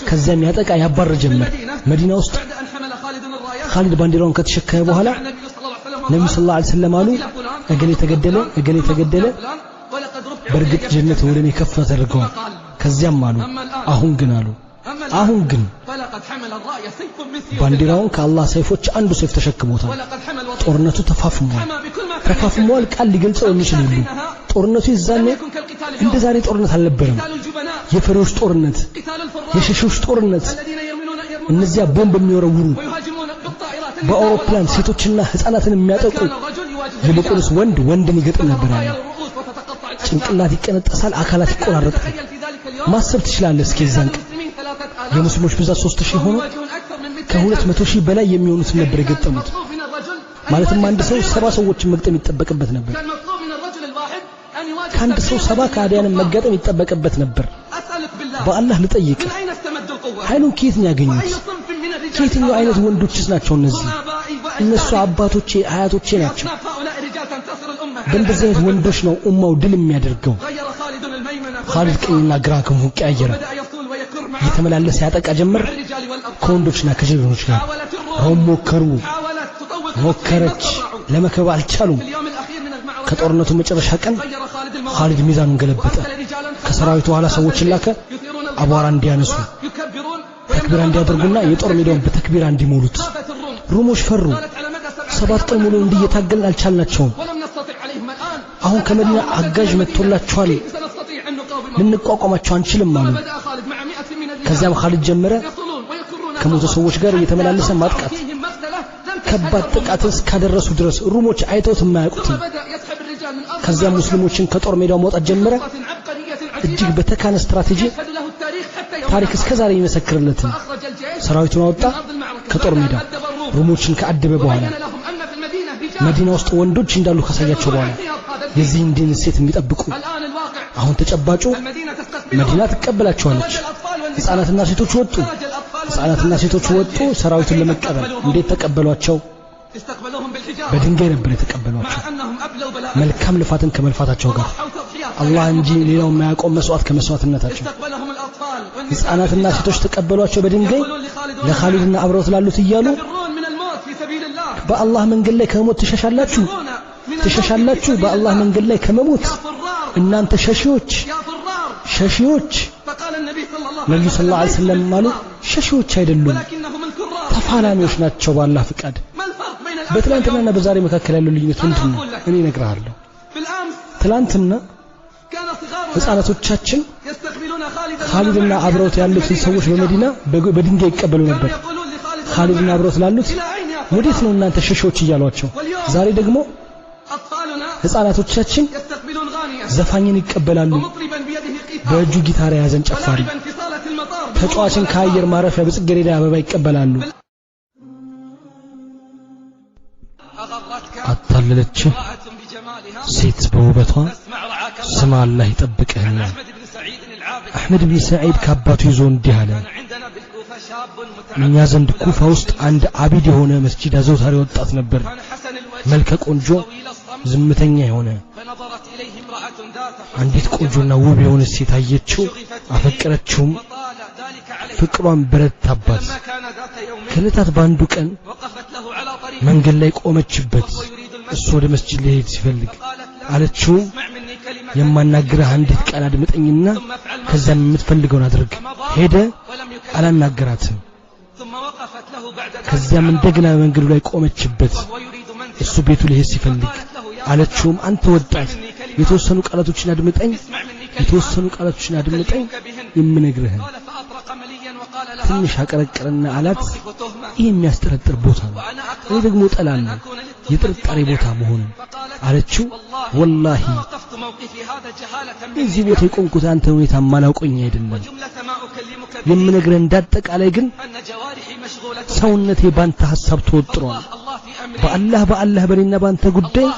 ከዚያም ያጠቃ ያባር ጀመር። መዲና ውስጥ ኻሊድ ባንዲራውን ከተሸከመ በኋላ ነብዩ ሰለላሁ ዐለይሂ ወሰለም አሉ እገሌ ተገደለ፣ እገሌ ተገደለ፣ በእርግጥ ጀነት ወደ እኔ ከፍ ተደርገዋል። ከዚያም አሉ አሁን ግን አሉ አሁን ግን ባንዲራውን ከአላህ ሰይፎች አንዱ ሰይፍ ተሸክሞታል። ጦርነቱ ተፋፍሟል ተፋፍሟል፣ ቃል ሊገልጸው የሚችል ሁሉ። ጦርነቱ የዛኔ እንደ ዛሬ ጦርነት አልነበረም። የፈሪዎች ጦርነት፣ የሸሾች ጦርነት፣ እነዚያ ቦምብ የሚወረውሩ በአውሮፕላን ሴቶችና ህፃናትን የሚያጠቁ፣ ይልቁንስ ወንድ ወንድን ይገጥም ነበር ያለ። ጭንቅላት ይቀነጠሳል፣ አካላት ይቆራረጣል። ማሰብ ትችላለህ እስኪ የዛን ቀን የሙስሊሞች ብዛት 3000 ሆኖ ከ200,000 በላይ የሚሆኑትን ነበር የገጠሙት። ማለትም አንድ ሰው 70 ሰዎችን መግጠም ይጠበቅበት ነበር። ከአንድ ሰው 70 ከሃዲያንን መጋጠም ይጠበቅበት ነበር። በአላህ ልጠይቅህ፣ ኃይሉን ከየት ነው ያገኙት? ከየትኛው አይነት ወንዶችስ ናቸው እነዚህ? እነሱ አባቶቼ አያቶቼ ናቸው። በእንደዚህ አይነት ወንዶች ነው ኡማው ድል የሚያደርገው። ኻሊድ ቀኝና ግራ ክንፉን ቀያየረ፣ እየተመላለሰ ያጠቃ ጀመር ከወንዶችና ከጀግኖች ጋር። ሮም ሞከሩ፣ ሞከረች፣ ለመክበብ አልቻሉም። ከጦርነቱ መጨረሻ ቀን ኻሊድ ሚዛኑን ገለበጠ። ከሰራዊቱ ኋላ ሰዎችን ላከ፣ አቧራ እንዲያነሱ፣ ተክቢራ እንዲያደርጉና የጦር ሜዳውን በተክቢራ እንዲሞሉት። ሮሞች ፈሩ። 7 ቀን ሙሉ እንዲህ እየታገልን አልቻልናቸውም። አሁን ከመዲና አጋዥ መጥቶላቸዋል፣ ልንቋቋማቸው አንችልም አሉ። ከዚያም ኻሊድ ጀመረ ከሞቱ ሰዎች ጋር እየተመላለሰ ማጥቃት። ከባድ ጥቃትን እስካደረሱ ድረስ ሩሞች አይተውት የማያውቁትን። ከዚያም ሙስሊሞችን ከጦር ሜዳው መውጣት ጀመረ። እጅግ በተካነ ስትራቴጂ ታሪክ እስከ ዛሬ ይመሰክርለትን ሰራዊቱን አወጣ ከጦር ሜዳ። ሩሞችን ከአደበ በኋላ መዲና ውስጥ ወንዶች እንዳሉ ካሳያቸው በኋላ የዚህን ዲን እሴት የሚጠብቁ አሁን ተጨባጩ መዲና ትቀበላቸዋለች። ህፃናትና ሴቶች ወጡ። ህፃናትና ሴቶች ወጡ ሰራዊቱን ለመቀበል። እንዴት ተቀበሏቸው? በድንጋይ ነበር የተቀበሏቸው። መልካም ልፋትን ከመልፋታቸው ጋር አላህ እንጂ ሌላው የማያውቀው መስዋዕት ከመስዋዕትነታቸው። ህፃናትና ሴቶች ተቀበሏቸው በድንጋይ። ለኻሊድና አብረውት ላሉት እያሉ በአላህ መንገድ ላይ ከመሞት ትሸሻላችሁ፣ ትሸሻላችሁ በአላህ መንገድ ላይ ከመሞት እናንተ ሸሺዎች፣ ሸሺዎች። ነብዩ ሰለላሁ ዐለይሂ ወሰለም አሉ ሸሺዎች አይደሉም፣ ተፋላሚዎች ናቸው በአላህ ፍቃድ። በትላንትናና በዛሬ መካከል ያለው ልዩነት ምንድነው? እኔ እነግርሃለሁ። ትላንትና ህፃናቶቻችን ኻሊድና አብረውት ያሉትን ሰዎች በመዲና በድንጋይ ይቀበሉ ነበር። ኻሊድና አብረውት ላሉት ወዴት ነው እናንተ ሸሺዎች እያሏቸው። ዛሬ ደግሞ ህፃናቶቻችን ዘፋኝን ይቀበላሉ። በእጁ ጊታር የያዘን ጨፋሪ፣ ተጫዋችን ከአየር ማረፊያ በጽጌረዳ አበባ ይቀበላሉ። አታለለችህ ሴት በውበቷ፣ ስማ አላህ ይጠብቅህና። አሕመድ ብን ሰዒድ ከአባቱ ይዞ እንዲህ አለ። እኛ ዘንድ ኩፋ ውስጥ አንድ አቢድ የሆነ መስጂድ አዘውታሪ ወጣት ነበር። መልከ ቆንጆ፣ ዝምተኛ የሆነ። አንዲት ቆንጆና ውብ የሆነች ሴት አየችው፣ አፈቀረችውም። ፍቅሯን በረታባት። ከዕለታት በአንዱ ቀን መንገድ ላይ ቆመችበት። እሱ ወደ መስጂድ ሊሄድ ሲፈልግ አለችውም፣ የማናግርህ አንዲት ቃል አድምጠኝና ከዚያም የምትፈልገውን አድርግ። ሄደ፣ አላናገራትም። ከዚያም እንደገና መንገዱ ላይ ቆመችበት። እሱ ቤቱ ሊሄድ ሲፈልግ አለችውም፣ አንተ ወጣት የተወሰኑ ቃላቶችን አድምጠኝ፣ የተወሰኑ ቃላቶችን አድምጠኝ የምነግርህን። ትንሽ አቀረቀረና አላት፣ ይህ የሚያስጠረጥር ቦታ ነው፣ እኔ ደግሞ እጠላለሁ የጥርጣሬ ቦታ መሆኑን። አለችው፣ ወላሂ እዚህ ቦታ የቆምኩት አንተ ሁኔታ ማላውቀኝ አይደለም፣ የምነግርህ እንዳጠቃላይ ግን ሰውነቴ ባንተ ሐሳብ ተወጥሯል። በአላህ በአላህ በኔና ባንተ ጉዳይ፣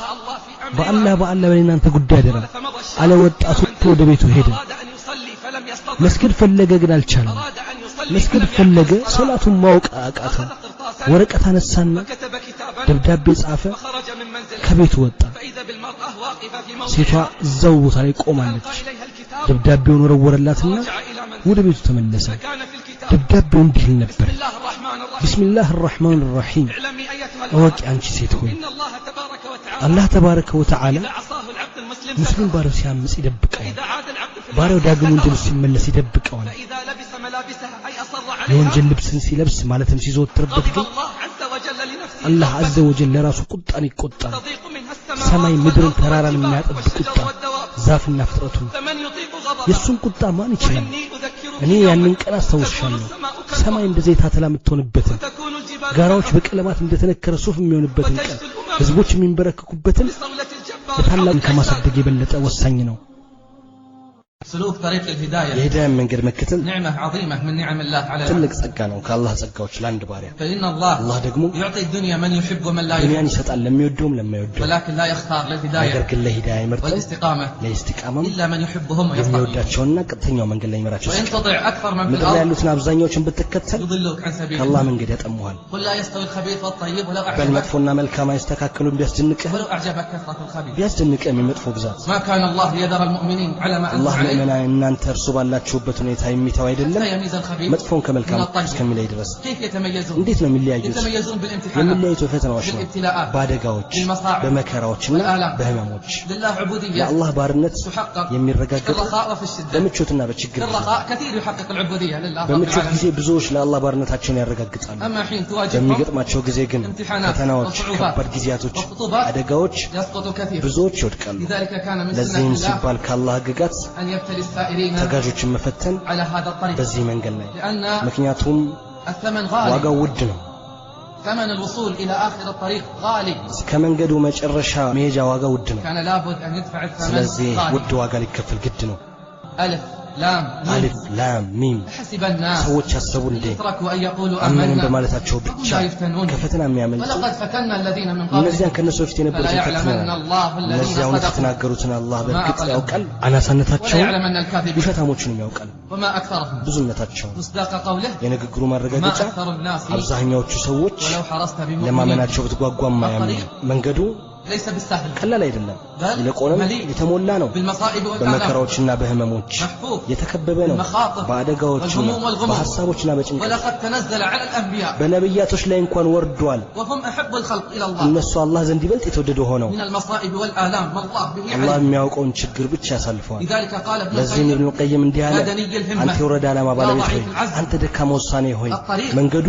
በአላህ በአላህ በኔና አንተ ጉዳይ አደራ አለ። ወጣቱ ወደ ቤቱ ሄደ። መስገድ ፈለገ ግን አልቻለም። መስገድ ፈለገ፣ ሶላቱን ማወቅ አቃተው። ወረቀት አነሳና ደብዳቤ ጻፈ፣ ከቤቱ ወጣ። ሴቷ እዛው ቦታ ላይ ቆማለች። ደብዳቤውን ወረወረላትና ወደ ቤቱ ተመለሰ። ደብዳቤው እንዲህ ይል ነበር፣ ቢስሚላህ አርራህማን አርራሂም። እወቂ አንቺ ሴት ሆይ አላህ ተባረከ ወተዓላ ሙስሊም ባሪያው ሲያምጽ ይደብቀዋል፣ ባሪያው ዳግም ወንጀል ሲመለስ ይደብቀዋል። የወንጀል ልብስን ሲለብስ ማለትም ሲዘወትርበት ግን አላህ አዘ ወጀል ለራሱ ቁጣን ይቆጣል። ሰማይ ምድርን ተራራን የሚያጠብ ቁጣ፣ ዛፍና ፍጥረቱን። የእሱን ቁጣ ማን ይችላል? እኔ ያንን ቀን አስታውስሻለሁ። ሰማይ እንደ ዘይት አተላ የምትሆንበትን፣ ጋራዎች በቀለማት እንደተነከረ ሱፍ የሚሆንበትን ቀን፣ ህዝቦች የሚንበረከኩበትን፣ ለታላቅ ከማሳደግ የበለጠ ወሳኝ ነው። سلوك طريق الهداية የሂዳያን መንገድ መከተል نعمة عظيمة من نعم الله على ትልቅ العبد ጸጋ ነው ከአላህ ጸጋዎች ለአንድ ባሪያ። فإن الله አላህ ደግሞ يعطي الدنيا من يحب ومن لا ዱንያን يحب ይሰጣል ለሚወደውም ለማይወደውም፣ ولكن لا يختار ነገር للهداية ግን ለሂዳያ አይመርጥም والاستقامة ለኢስቲቃማም إلا من يحبهم ويصطفيهم የሚወዳቸውና ቀጥተኛው መንገድ ላይ ይመራቸው وإن ሲቀር تطع أكثر من في ምድር ላይ الأرض ያሉትን አብዛኛዎችን ብትከተል يضلوك عن سبيل ከአላህ الله መንገድ ያጠሙሃል። قل لا يستوي الخبيث والطيب ولو በል أعجبك መጥፎና መልካም አይስተካከሉም ቢያስደንቅህ ولو أعجبك كثرة الخبيث ቢያስደንቅህም የመጥፎ ብዛት። ما كان الله ليذر المؤمنين على ما أنتم አላህ عليه ምእመናን እናንተ እርሱ ባላችሁበት ሁኔታ የሚተው አይደለም حتى يميز الخبيث መጥፎን ከመልካም من الطيب እስከሚለይ ድረስ። كيف يتميزون؟ እንዴት ነው የሚለያዩት? يتميزون بالامتحانات የሚለያዩት በፈተናዎች ነው፣ بالابتلاءات በአደጋዎች፣ بالمصاعب በመከራዎችና والآلام በህመሞች። لله عبودية ለአላህ ባርነት تحقق في የሚረጋገጠው الرخاء وفي الشدة በምቾትና በችግር في ጊዜ። الرخاء كثير يحقق العبودية لله رب በምቾት ጊዜ العالمين ብዙዎች ለአላህ ባርነታቸውን ያረጋግጣሉ። أما حين تواجههم በሚገጥማቸው ጊዜ ግን امتحانات ፈተናዎች፣ وصعوبات ከባድ ጊዜያቶች፣ وخطوبات አደጋዎች يسقط كثير ብዙዎች ይወድቃሉ። لذلك كان من سنة ለዚህም الله ሲባል ከአላህ ሕግጋት أن يبتلي السائرين ተጋዦችን መፈተን على هذا الطريق በዚህ መንገድ ላይ لأن ምክንያቱም الثمن غالي ዋጋው ውድ ነው። ثمن الوصول إلى آخر الطريق غالي እስከ መንገዱ መጨረሻ መሄጃ ዋጋ ውድ ነው። كان لابد أن يدفع الثمن ስለዚህ غالي ውድ ዋጋ ሊከፈል ግድ ነው። ألف لام ميم አሊፍ ላም ሚም። حسب الناس ሰዎች ያሰቡ እንዴ يتركوا أن يقولوا አመንን آمنا በማለታቸው وهم ብቻ لا يفتنون ከፈተና የሚያመልጡ ولقد فتنا الذين من እነዚያን قبلهم ከእነሱ በፊት የነበሩትን فليعلمن ፈትነናል። الله الذين እነዚያ እውነት صدقوا የተናገሩትን አላህ وما በእርግጥ أقلهم ያውቃል። አናሳነታቸውን وليعلمن الكاذبين ውሸታሞቹንም ያውቃል። وما أكثرهم ብዙነታቸውን مصداق قوله የንግግሩ ما ማረጋገጫ أكثر الناس አብዛኛዎቹ ሰዎች ولو حرصت بمؤمنين ለማመናቸው ብትጓጓም አያምኑም። الطريق መንገዱ ليس بالسهل ቀላል አይደለም፣ بل ይልቁንም مليء የተሞላ ነው። بالمصائب والآلام በመከራዎችና በህመሞች محفوف የተከበበ ነው። بالمخاطر በአደጋዎችና والهموم والغموم በሐሳቦችና በጭንቀት ولقد تنزل على الأنبياء በነቢያቶች ላይ እንኳን ወርዷል። وهم أحب الخلق إلى الله እነሱ አላህ ዘንድ ይበልጥ የተወደዱ ሆነው من المصائب والآلام ما الله به አላህ عليم የሚያውቀውን ችግር ብቻ ያሳልፈዋል። لذلك قال ابن ለዚህም القيم ኢብኑ ቀይም እንዲህ አለ፣ يا دني الهمة አንተ የወረደ ዓላማ يا ባለቤት ሆይ፣ ضعيف العزم አንተ ደካማ ውሳኔ ሆይ፣ الطريق መንገዱ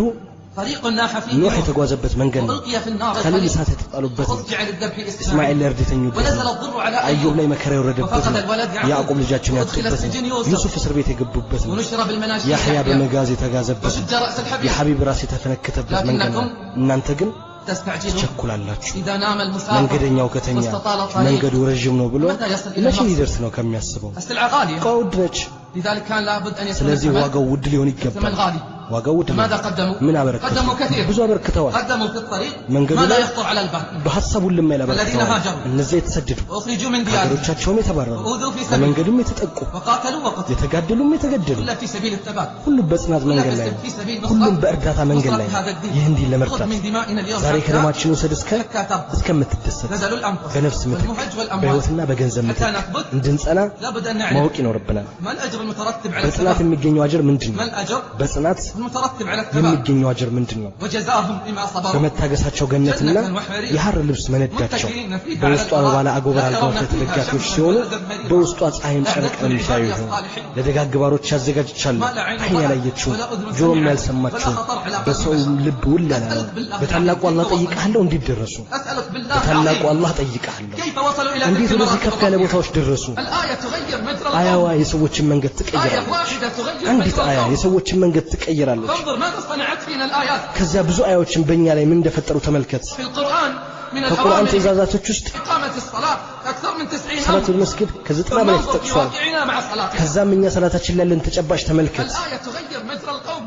طريق ناح فيه ኖህ نوح የተጓዘበት መንገድ ነው። وألقي في النار ከሊል الخليل እሳት የተጣሉበት ነው። وأضجع للذبح እስማኤል إسماعيل ለእርድ የተኙበት ونزل ነው። الضر على አዩብ أيوب ላይ መከራ የወረደበት وفقد ነው። الولد ያዕቆብ يعقوب ልጃቸውን وأدخل ያጡበት ነው። السجن يوسف ዩሱፍ እስር ቤት የገቡበት ነው። ونشر بالمناشير ያሕያ يحيى በመጋዝ የተጋዘበት ነው። وشج رأس الحبيب የሐቢብ ራስ የተፈነከተበት መንገድ ነው። لكنكم እናንተ ግን تستعجلون ትቸኩላላችሁ። إذا نام المسافر መንገደኛው ከተኛ واستطال الطريق መንገዱ ረዥም ነው ብሎ متى يصل إلى መቼ المقصد ሊደርስ ነው ከሚያስበው السلعة غالية እቃው ውድ ነች። لذلك كان لابد أن يكون ስለዚህ الثمن ዋጋው ውድ ሊሆን الثمن ይገባል። غالي ዋጋው ውድ ነው። ماذا قدموا؟ ምን አበረከቱ? قدموا كثير ብዙ አበርክተዋል። قدموا في الطريق መንገዱ ما لا ላይ يخطر على البال በሐሳብ ሁሉም የማይል الذين አበርክተዋል። هاجروا እነዚያ የተሰደዱ وأخرجوا من ديارهم ከሀገሮቻቸውም የተባረሩ وأوذوا في سبيل በመንገዱም የተጠቁ وقاتلوا وقتلوا የተጋደሉም የተገደሉ كلا في سبيل الثبات ሁሉም በጽናት كلا መንገድ ላይ في ነው። في سبيل ሁሉም نصرة በእርዳታ መንገድ نصرة ላይ ነው። هذا الدين ይህ እንዲህ خذ ለመርዳት من دمائنا اليوم ዛሬ حتى ከደማችን ውሰድ እስከ حتى ترضى እስከምትደሰት بذلوا الأنفس በነፍስ ምትክ والمهج والأموال በሕይወትና በገንዘብ حتى ምትክ نثبت እንድንጸና لابد أن نعرف ማወቅ ይኖርብናል። ما الأجر المترتب على በጽናት الثبات የሚገኘው አጅር ምንድን ما ነው? الأجر በጽናት المترتب على الثبات የሚገኘው አጅር ምንድን ነው? وجزاهم بما صبروا በመታገሳቸው ገነትና جنة وحرير የሐር ልብስ መነዳቸው متكئين فيها على በውስጧ በባለ الأرائك አጎበር لا አልጋዎች يرون ላይ فيها ተደጋፊዎች شمسا ሲሆኑ ولا زمهريرا በውስጧ ፀሐይም أعددت ጨረቃን የሚያዩ لعبادي ይሆኑ الصالحين ለደጋግ ባሮች አዘጋጅቻለሁ። ما لا عين ዓይን رأت ያላየችው ولا أذن ጆሮም سمعت ولا ያልሰማችው خطر على قلب በሰው بشر ልብ ውል ያላለው أسألك بالله በታላቁ العظيم አላህ كيف وصلوا ጠይቅሃለሁ እንዴት ደረሱ? أسألك بالله በታላቁ العظيم አላህ ጠይቅሃለሁ كيف وصلوا إلى እንዴት تلك ወደዚህ المراتب ከፍ ያለ الرفيعة ቦታዎች ደረሱ? الآية تغير مجرى አያዋ القوم የሰዎችን መንገድ آية ትቀይራለች። واحدة تغير አንዲት مجرى አያ القوم የሰዎችን መንገድ ትቀይራለች። فانظر ماذا صنعت فينا الآيات ከዚያ ብዙ አያዎችን በእኛ ላይ ምን እንደፈጠሩ ተመልከት። في القرآن من ከቁርአን الأوامر ትእዛዛቶች ውስጥ إقامة الصلاة أكثر من 90 ሰላቱል أمر መስጊድ ከ90 ثم በላይ انظر في ተጠቅሷል። واقعنا مع صلاتنا ከዛም እኛ ሰላታችን ላይ ያለን ተጨባጭ ተመልከት። الآية تغير مجرى القوم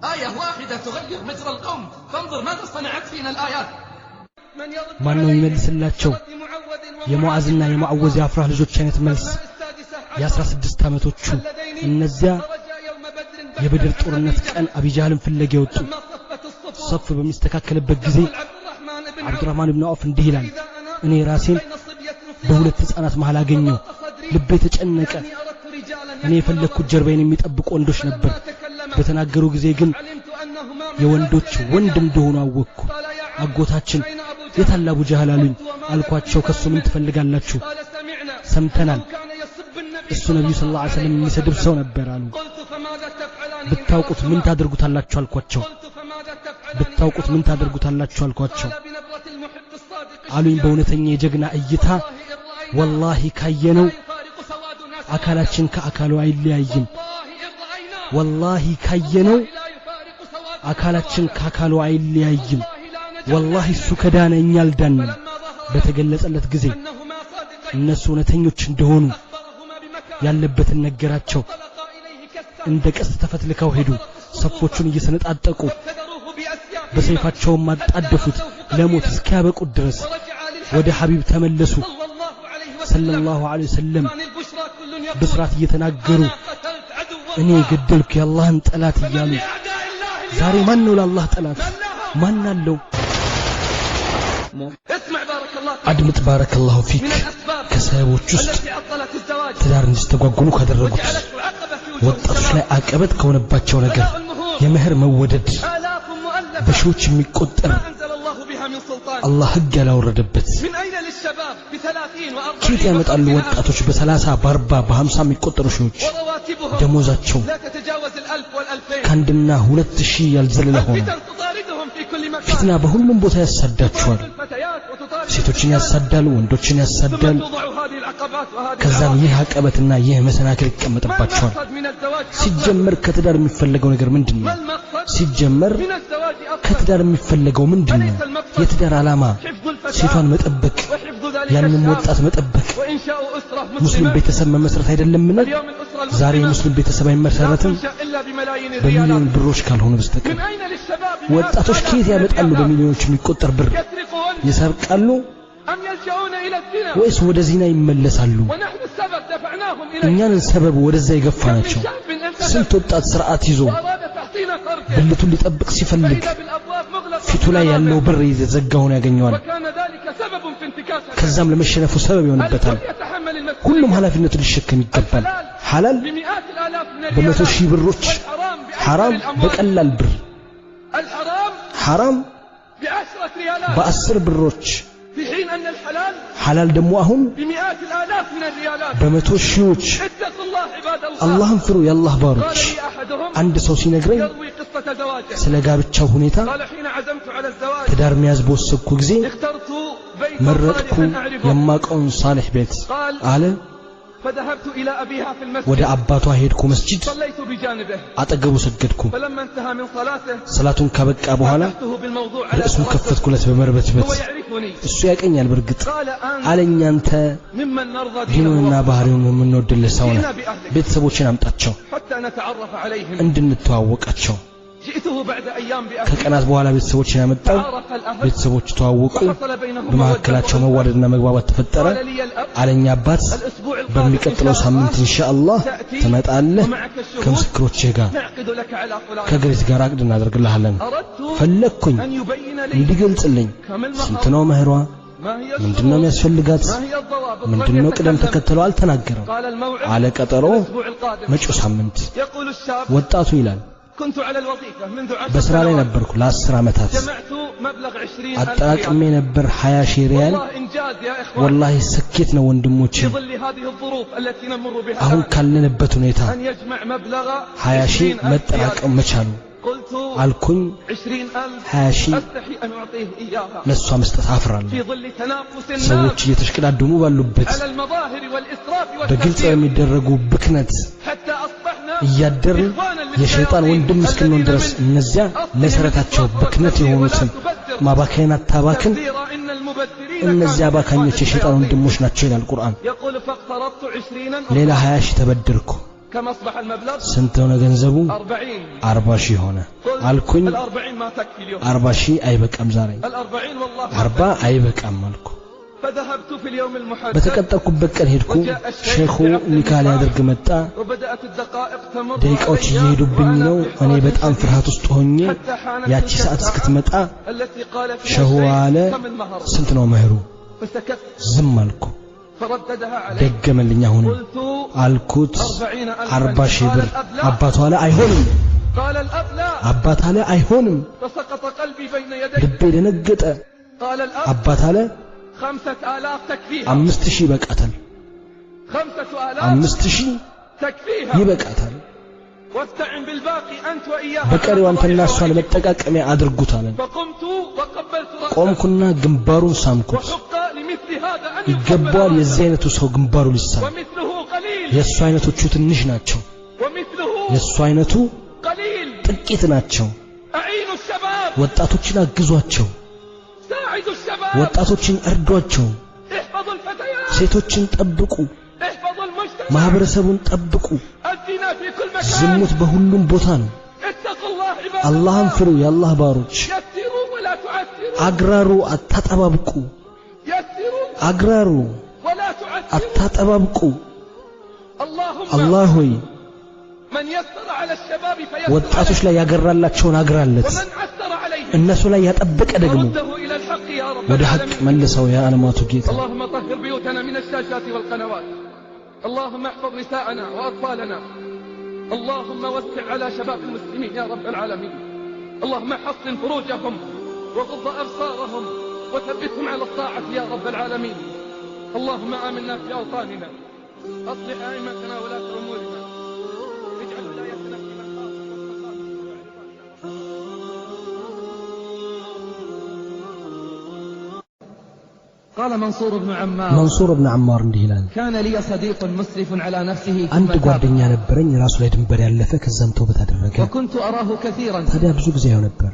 آية واحدة تغير مجرى القوم فانظر ماذا صنعت فينا الآيات من يرد ማን ነው عليه የሚመልስላቸው? برد معوذ የሙዓዝና ومعاذ የሙዓወዝ የአፍራህ ልጆች አይነት መልስ። الأبناء السادسة عشر የ16 ዓመቶቹ اللذين እነዚያ خرجا يوم بدر بحثا የበድር عن ጦርነት أبي ቀን جهل አቢጃህልን ፍለጋ የወጡ لما صفت الصفوف ሰፍ በሚስተካከልበት ጊዜ يقول عبد الرحمن بن عوف አብዱራህማን ብን ዐውፍ እንዲህ ይላል፣ إذا أنا እኔ ራሴን بين صبية صغار በሁለት ሕፃናት መሃል አገኘው። فضاق صدري ልቤ ተጨነቀ። لأني أردت رجالا እኔ يحمون የፈለግኩት ظهري ጀርባዬን የሚጠብቁ ወንዶች ነበር። فلما تكلم በተናገሩ ጊዜ ግን علمت أنهما من የወንዶች أرجل ወንድ الرجال እንደሆኑ አወቅኩ። قال يا عم አጎታችን أين أبو جهل የታለ አቡ ጃህል አሉኝ። قلت وماذا አልኳቸው ከሱ ምን تريدان ትፈልጋላችሁ? قال سمعنا ሰምተናል أنه كان يسب النبي እሱ صلى ነቢዩ الله ሰለላሁ ዐለይሂ ወሰለም عليه የሚሰድብ وسلم ሰው ነበር አሉ። قلت فماذا تفعلان إن ብታውቁት ምን عرفتما ታደርጉታላችሁ አልኳቸው። قلت فماذا تفعلان إن ብታውቁት ምን عرفتما ታደርጉታላችሁ አልኳቸው قال بنبرة المحب الصادق አሉኝ። الشجاع በእውነተኛ የጀግና እይታ والله إن رأيناه ወላሂ ካየነው لا يفارق سوادنا سوادا አካላችን ከአካሉ አይለያይም። والله إن رأيناه ወላሂ ካየነው والله لا يفارق سوادنا አካላችን سوادا ከአካሉ አይለያይም። والله لا نجونا ወላሂ إلا እሱ ከዳነ እኛ አልዳንም። فلما ظهر له በተገለጸለት ጊዜ أنهما صادقين እነሱ እውነተኞች እንደሆኑ أخبرهما بمكانه ያለበትን ነገራቸው። እንደ ቀስት ተፈትልከው ሄዱ። ሰፎቹን እየሰነጣጠቁ በሰይፋቸውም አጣደፉት ለሞት እስኪያበቁት ድረስ። ወደ ሐቢብ ተመለሱ ሰለላሁ ዐለይሂ ወሰለም ብስራት እየተናገሩ እኔ ገደልኩ የአላህን ጠላት እያሉ። ዛሬ ማን ነው ለአላህ ጠላት? ማን አለው? አድምጥ ባረከላሁ ፊክ። ከሰበቦች ውስጥ ትዳር እንዲስተጓጎሉ ካደረጉት ወጣቶች ላይ አቀበት ከሆነባቸው ነገር የመህር መወደድ፣ በሺዎች የሚቆጠር አላህ ሕግ ያላወረደበት። ከየት ያመጣሉ ወጣቶች በ30 በ40 በ50 የሚቆጠሩ ሺዎች? ደሞዛቸው ከ1 እና 2 ሺህ ያልዘለለ ሆነ። ፊትና በሁሉም ቦታ ያሳዳቸዋል። ሴቶችን ያሳዳል፣ ወንዶችን ያሳዳል። ከዛም ይህ አቀበትና ይህ መሰናክል ይቀመጥባቸዋል። ሲጀመር ከትዳር የሚፈለገው ነገር ምንድን ነው? ሲጀመር ከትዳር የሚፈለገው ምንድን ነው? የትዳር ዓላማ ሴቷን መጠበቅ፣ ያንን ወጣት መጠበቅ፣ ሙስሊም ቤተሰብ መመስረት አይደለምን? ዛሬ የሙስሊም ቤተሰብ አይመሰረትም በሚሊዮን ብሮች ካልሆነ በስተቀር። ወጣቶች ከየት ያመጣሉ በሚሊዮኖች የሚቆጠር ብር? ይሰርቃሉ ወይስ ወደ ዚና ይመለሳሉ? እኛንን ሰበቡ ወደዛ የገፋናቸው። ስንት ወጣት ስርዓት ይዞ ብልቱን ሊጠብቅ ሲፈልግ ፊቱ ላይ ያለው በር የተዘጋ ሆኖ ያገኘዋል። ከዛም ለመሸነፉ ሰበብ ይሆንበታል። ሁሉም ኃላፊነቱን ሊሸከም ይገባል። ሐላል በ100,000 ብሮች፣ ሐራም በቀላል ብር፣ ሐራም በ10 ብሮች፣ ሐላል ደግሞ አሁን በመቶ ሺዎች። አላህን ፍሩ የአላህ ባሮች። አንድ ሰው ሲነግረኝ ስለ ጋብቻው ሁኔታ፣ ትዳር መያዝ በወሰንኩ ጊዜ መረጥኩ የማውቀውን ሳልሕ ቤት አለ። ወደ አባቷ ሄድኩ፣ መስጂድ አጠገቡ ሰገድኩ። ሰላቱን ካበቃ በኋላ ርዕሱን ከፈትኩለት በመርበትበት። እሱ ያቀኛል በእርግጥ። አለኝ፣ አንተ ዲኑንና ባህሪውን የምንወድልህ ሰው ነህ፣ ቤተሰቦችን አምጣቸው እንድንተዋወቃቸው። ከቀናት በኋላ ቤተሰቦችን ያመጣው፣ ቤተሰቦች ተዋወቁ፣ በመካከላቸው መዋደድና መግባባት ተፈጠረ። አለኝ አባት፣ በሚቀጥለው ሳምንት ኢንሻአላህ ትመጣለህ ከምስክሮችህ ጋር፣ ከግሪት ጋር አቅድ እናደርግልሃለን። ፈለግኩኝ እንዲገልጽልኝ፣ ስንት ነው መህሯ፣ ምንድነው የሚያስፈልጋት፣ ምንድነው ቅደም ተከተለው? አልተናገረም። አለ ቀጠሮ መጪው ሳምንት። ወጣቱ ይላል፣ በስራ ላይ ነበርኩ ለ10 ዓመታት፣ አጠራቅሜ ነበር 20,000 ሪያል። ወላሂ ስኬት ነው ወንድሞቼ፣ አሁን ካለንበት ሁኔታ 20,000 መጠራቀም መቻሉ። አልኩኝ፣ 20,000 ለእሷ መስጠት አፍራለሁ። ሰዎች እየተሽቀዳደሙ ባሉበት፣ በግልጽ በሚደረጉ ብክነት እያደርን የሸይጣን ወንድም እስክንሆን ድረስ፣ እነዚያ መሰረታቸው ብክነት የሆኑትን ማባከን አታባክን፣ እነዚያ አባካኞች የሸይጣን ወንድሞች ናቸው ይላል ቁርአን። ሌላ 20,000 ተበደርኩ። ስንት ሆነ ገንዘቡ? 40,000 ሆነ። አልኩኝ፣ 40,000 አይበቃም ዛሬ፣ 40 አይበቃም አልኩ። በተቀጠርኩበት ቀን ሄድኩ። ሼኹ ኒካ ሊያደርግ መጣ። ደቂቃዎች እየሄዱብኝ ነው። እኔ በጣም ፍርሃት ውስጥ ሆኜ ያቺ ሰዓት እስክትመጣ ሸሁ አለ፣ ስንት ነው መህሩ? ዝም አልኩ። ደገመልኝ። አሁንም አልኩት 40,000 ብር። አባቱ አለ አይሆንም። አባት አለ አይሆንም። ልቤ ደነገጠ። አባት አለ 5,000 ይበቃታል፣ 5,000 ይበቃታል። በቀሪው አንተና እሷ ለመጠቃቀሚያ አድርጉት አለን። ቆምኩና ግንባሩን ሳምኩት። ይገባዋል የዚህ አይነቱ ሰው ግንባሩ ሊሳም። የእሱ አይነቶቹ ትንሽ ናቸው። የእሱ አይነቱ ጥቂት ናቸው። ወጣቶችን አግዟቸው፣ ወጣቶችን እርዷቸው፣ ሴቶችን ጠብቁ፣ ማህበረሰቡን ጠብቁ። ዝሙት በሁሉም ቦታ ነው። አላህን ፍሩ የአላህ ባሮች። አግራሩ፣ አታጠባብቁ። አግራሩ፣ አታጠባብቁ። አላህ ሆይ ወጣቶች ላይ ያገራላቸውን አግራለት፣ እነሱ ላይ ያጠበቀ ደግሞ ወደ ሐቅ መልሰው يا ዓለማቱ ጌታ። اللهم طهر بيوتنا من الشاشات والقنوات اللهم احفظ نساءنا وأطفالنا اللهم وسع على شباب المسلمين يا رب العالمين اللهم حصن فروجهم وغض أبصارهم وثبتهم على الطاعة يا رب العالمين اللهم آمنا في أوطاننا أصلح أئمتنا ولاة أمورنا اجعل ولايتنا في من خافك واتقاك قال منصور بن عمار መንሱር ብን አማር እንዲህ ይላል፣ كان لي صديق مسرف على نفسه አንድ ثم تاب ጓደኛ ነበረኝ ራሱ ላይ ድንበር ያለፈ፣ ከዛም ተውበት አደረገ። وكنت أراه كثيرا ታዲያ ብዙ ጊዜ አየው ነበር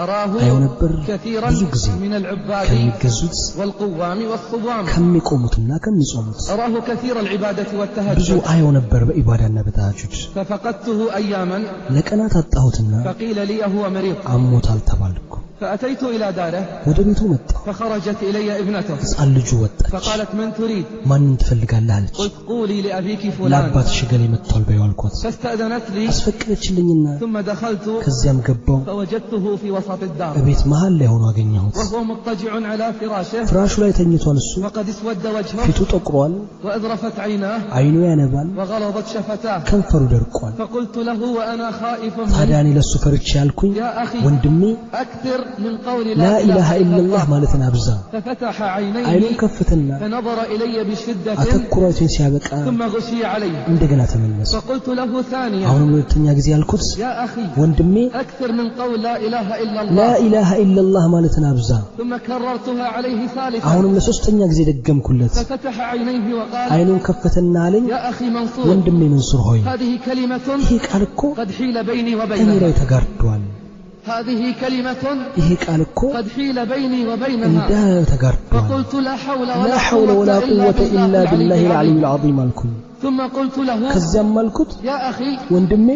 أراه አየው ነበር كثيرا ብዙ ጊዜ من العباد ከሚገዙት والقوام والصوام ከሚቆሙትና ከሚጾሙት أراه كثير العبادة ብዙ والتهجد አየው ነበር በኢባዳና በተሃጁድ። ففقدته أياما ለቀናት አጣሁትና فقيل لي هو مريض አሞታል ተባልኩ። فأتيت إلى داره ወደ ቤቱ መጣሁ። فخرجت إلي ابنته ሕፃን ልጁ ወጣች። فقالت من تريد ማንን ትፈልጋለህ አለች። قلت قولي لأبيك فلان ለአባትሽ እገሌ መጥቷል በይው አልኳት። فاستأذنت لي አስፈቀደችልኝና ثم دخلت ከዚያም ገባው። فوجدته في وسط الدار እቤት መሃል ላይ ሆኖ አገኘሁት። وهو مضطجع على فراشه ፍራሹ ላይ ተኝቷል። እሱ وقد اسود وجهه ፊቱ ጠቁሯል፣ وأذرفت عيناه አይኑ ያነባል፣ وغلظت شفتاه ከንፈሩ ደርቋል። فقلت له وأنا خائف ታዲያ منه እኔ ለእሱ ፈርቼ ያልኩኝ يا أخي ወንድሜ أكثر من قول لا لا إله إله إلا إلا الله الله ማለትን አብዛ። ففتح አይኑን عينيه ከፍትና فنظر إلي بشدة አተኩሮ አይቶኝ ሲያበቃ ثم غشي عليه እንደገና ተመለሰ። فقلت له ثانيا አሁንም ለሁለተኛ ጊዜ ያልኩት يا أخي ወንድሜ أكثر من قول لا إله إلا لا الله إله إلا الله ማለትን አብዛ። ثم كررتها عليه ثالثا አሁንም ለሶስተኛ ጊዜ ደገምኩለት። ففتح عينيه وقال አይኑን ከፈተና አለኝ يا أخي منصور ወንድሜ መንሱር ሆይ هذه كلمة ይሄ ቃል እኮ قد حيل بيني እኔ وبينها ላይ ተጋርዷል። هذه كلمة ይሄ ቃል እኮ قد حيل بيني وبينها እንደ ተጋርዷል። فقلت لا حول لا ولا حول قوة ولا إلا قوة بالله إلا بالله العلي العلي العظيم العظيم አልኩኝ። ثم قلت له ከዚያም አልኩት يا أخي ወንድሜ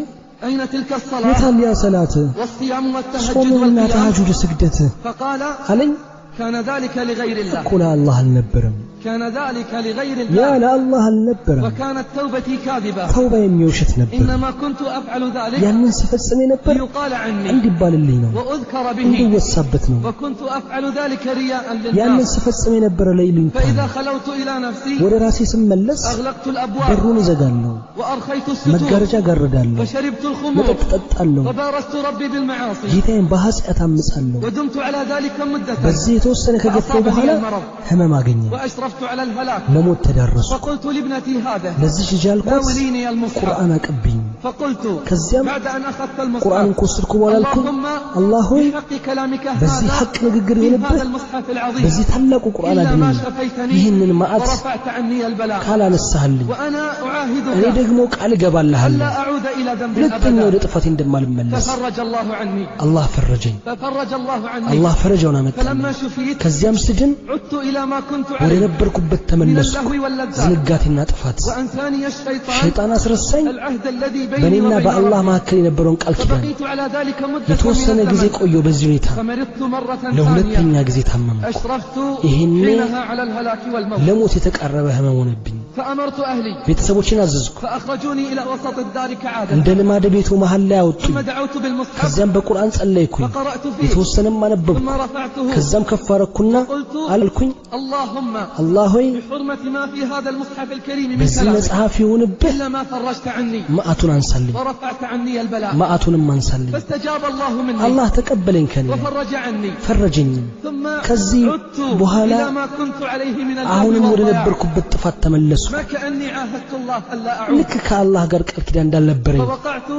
أين تلك الصلاة የታል ያ ሰላት والصيام والتهجد ጾምና والقيام ተሃጁድ ስግደት فقال አለኝ። كان ذلك لغير الله እኮ ለአላህ አልነበረም፣ كان ذلك لغير ያ الله ለአላህ አልነበረም። وكانت توبتي كاذبة ተውባ የሚውሸት ነበር። إنما كنت أفعل ذلك ያንን ስፈጽም የነበር ليقال عني እንዲባልልኝ ነው፣ وأذكر به እንዲወሳበት ነው። وكنت أفعل ذلك رياء ያንን للناس ስፈጽም የነበረ ለይሉኝታ فإذا ነው። خلوت إلى نفسي ወደ ራሴ ስመለስ أغلقت الأبواب በሩን እዘጋለሁ፣ وأرخيت الستور መጋረጃ ጋርዳለሁ፣ وشربت الخمور መጠጥ ጠጣለሁ፣ وبارزت ربي بالمعاصي ጌታዬን በኃጢአት አምጻለሁ። ودمت على ذلك مدة በዚህ የተወሰነ ከገፋው በኋላ فأصابني المرض ህመም አገኘ፣ وأشرفت على الهلاك ለሞት ተዳረስኩ። فقلت لابنتي هذا ለዚህ ልጅ አልኳት ناوليني المصحف ቁርአን አቅብኝ። فقلت ከዚያም بعد أن أخذت ቁርአንን المصحف ከወሰድኩ በኋላ አልኩኝ اللهم አላህ ሆይ بحق كلامك በዚህ هذا ሐቅ ንግግር في ይሁንብህ هذا المصحف العظيم በዚህ ታላቁ ቁርአን إلا ما አድነኝ፣ شفيتني ይህንን መዓት ورفعت عني البلاء ካላነሳህልኝ وأنا እኔ أعاهدك ደግሞ ቃል እገባልሃለሁ ألا أعود إلى ذنب ሁለተኛ أبدا ወደ ጥፋቴ እንደማልመለስ። ففرج الله عني አላህ ፈረጀኝ፣ ففرج الله عني አላህ ፈረጃውን አመጣልኝ። فلما شفيت ከዚያም ስድን عدت إلى ما كنت ወደ عليه ነበርኩበት من ተመለስኩ። اللهو واللذات ዝንጋቴና ጥፋት وأنساني الشيطان ሸይጣን አስረሳኝ። العهد الذي بيني በእኔና وبين በአላህ ربي መካከል የነበረውን ቃል ኪዳን فبقيت على ذلك مدة من የተወሰነ ጊዜ الزمن ቆየሁ። በዚህ ሁኔታ فمرضت مرة ثانية ለሁለተኛ ጊዜ ታመምኩ። أشرفت ይህኔ حينها على الهلاك والموت ለሞት የተቃረበ ህመም ሆነብኝ። فأمرت أهلي ቤተሰቦችን አዘዝኩ። فأخرجوني إلى وسط الدار كعادة እንደ ልማድ ቤቱ መሃል ላይ አወጡኝ። ثم دعوت بالمصحف ከዚያም በቁርአን ጸለይኩኝ፣ فقرأت فيه የተወሰነም አነበብኩ። ثم رفعته ከዛም ከፍ አረኩና قلت አልኩኝ اللهم አላህ ሆይ بحرمة ما في هذا المصحف الكريم من በዚህ كلامك መጽሐፍ ይሁንብህ إلا ما فرجت عني መዓቱን አንሳልኝ፣ ورفعت عني البلاء መዓቱንም አንሳልኝ። فاستجاب الله مني አላህ ተቀበለኝ ከኔ ላይ وفرج عني ፈረጀኝም። ثم ከዚህ عدت በኋላ إلى ما كنت عليه من اللهو አሁንም ወደ والضياع ነበርኩበት ጥፋት ተመለስኩ። ما كأني عاهدت الله ألا أعود ልክ ከአላህ ጋር ቃል ኪዳን እንዳልነበረኝ فوقعت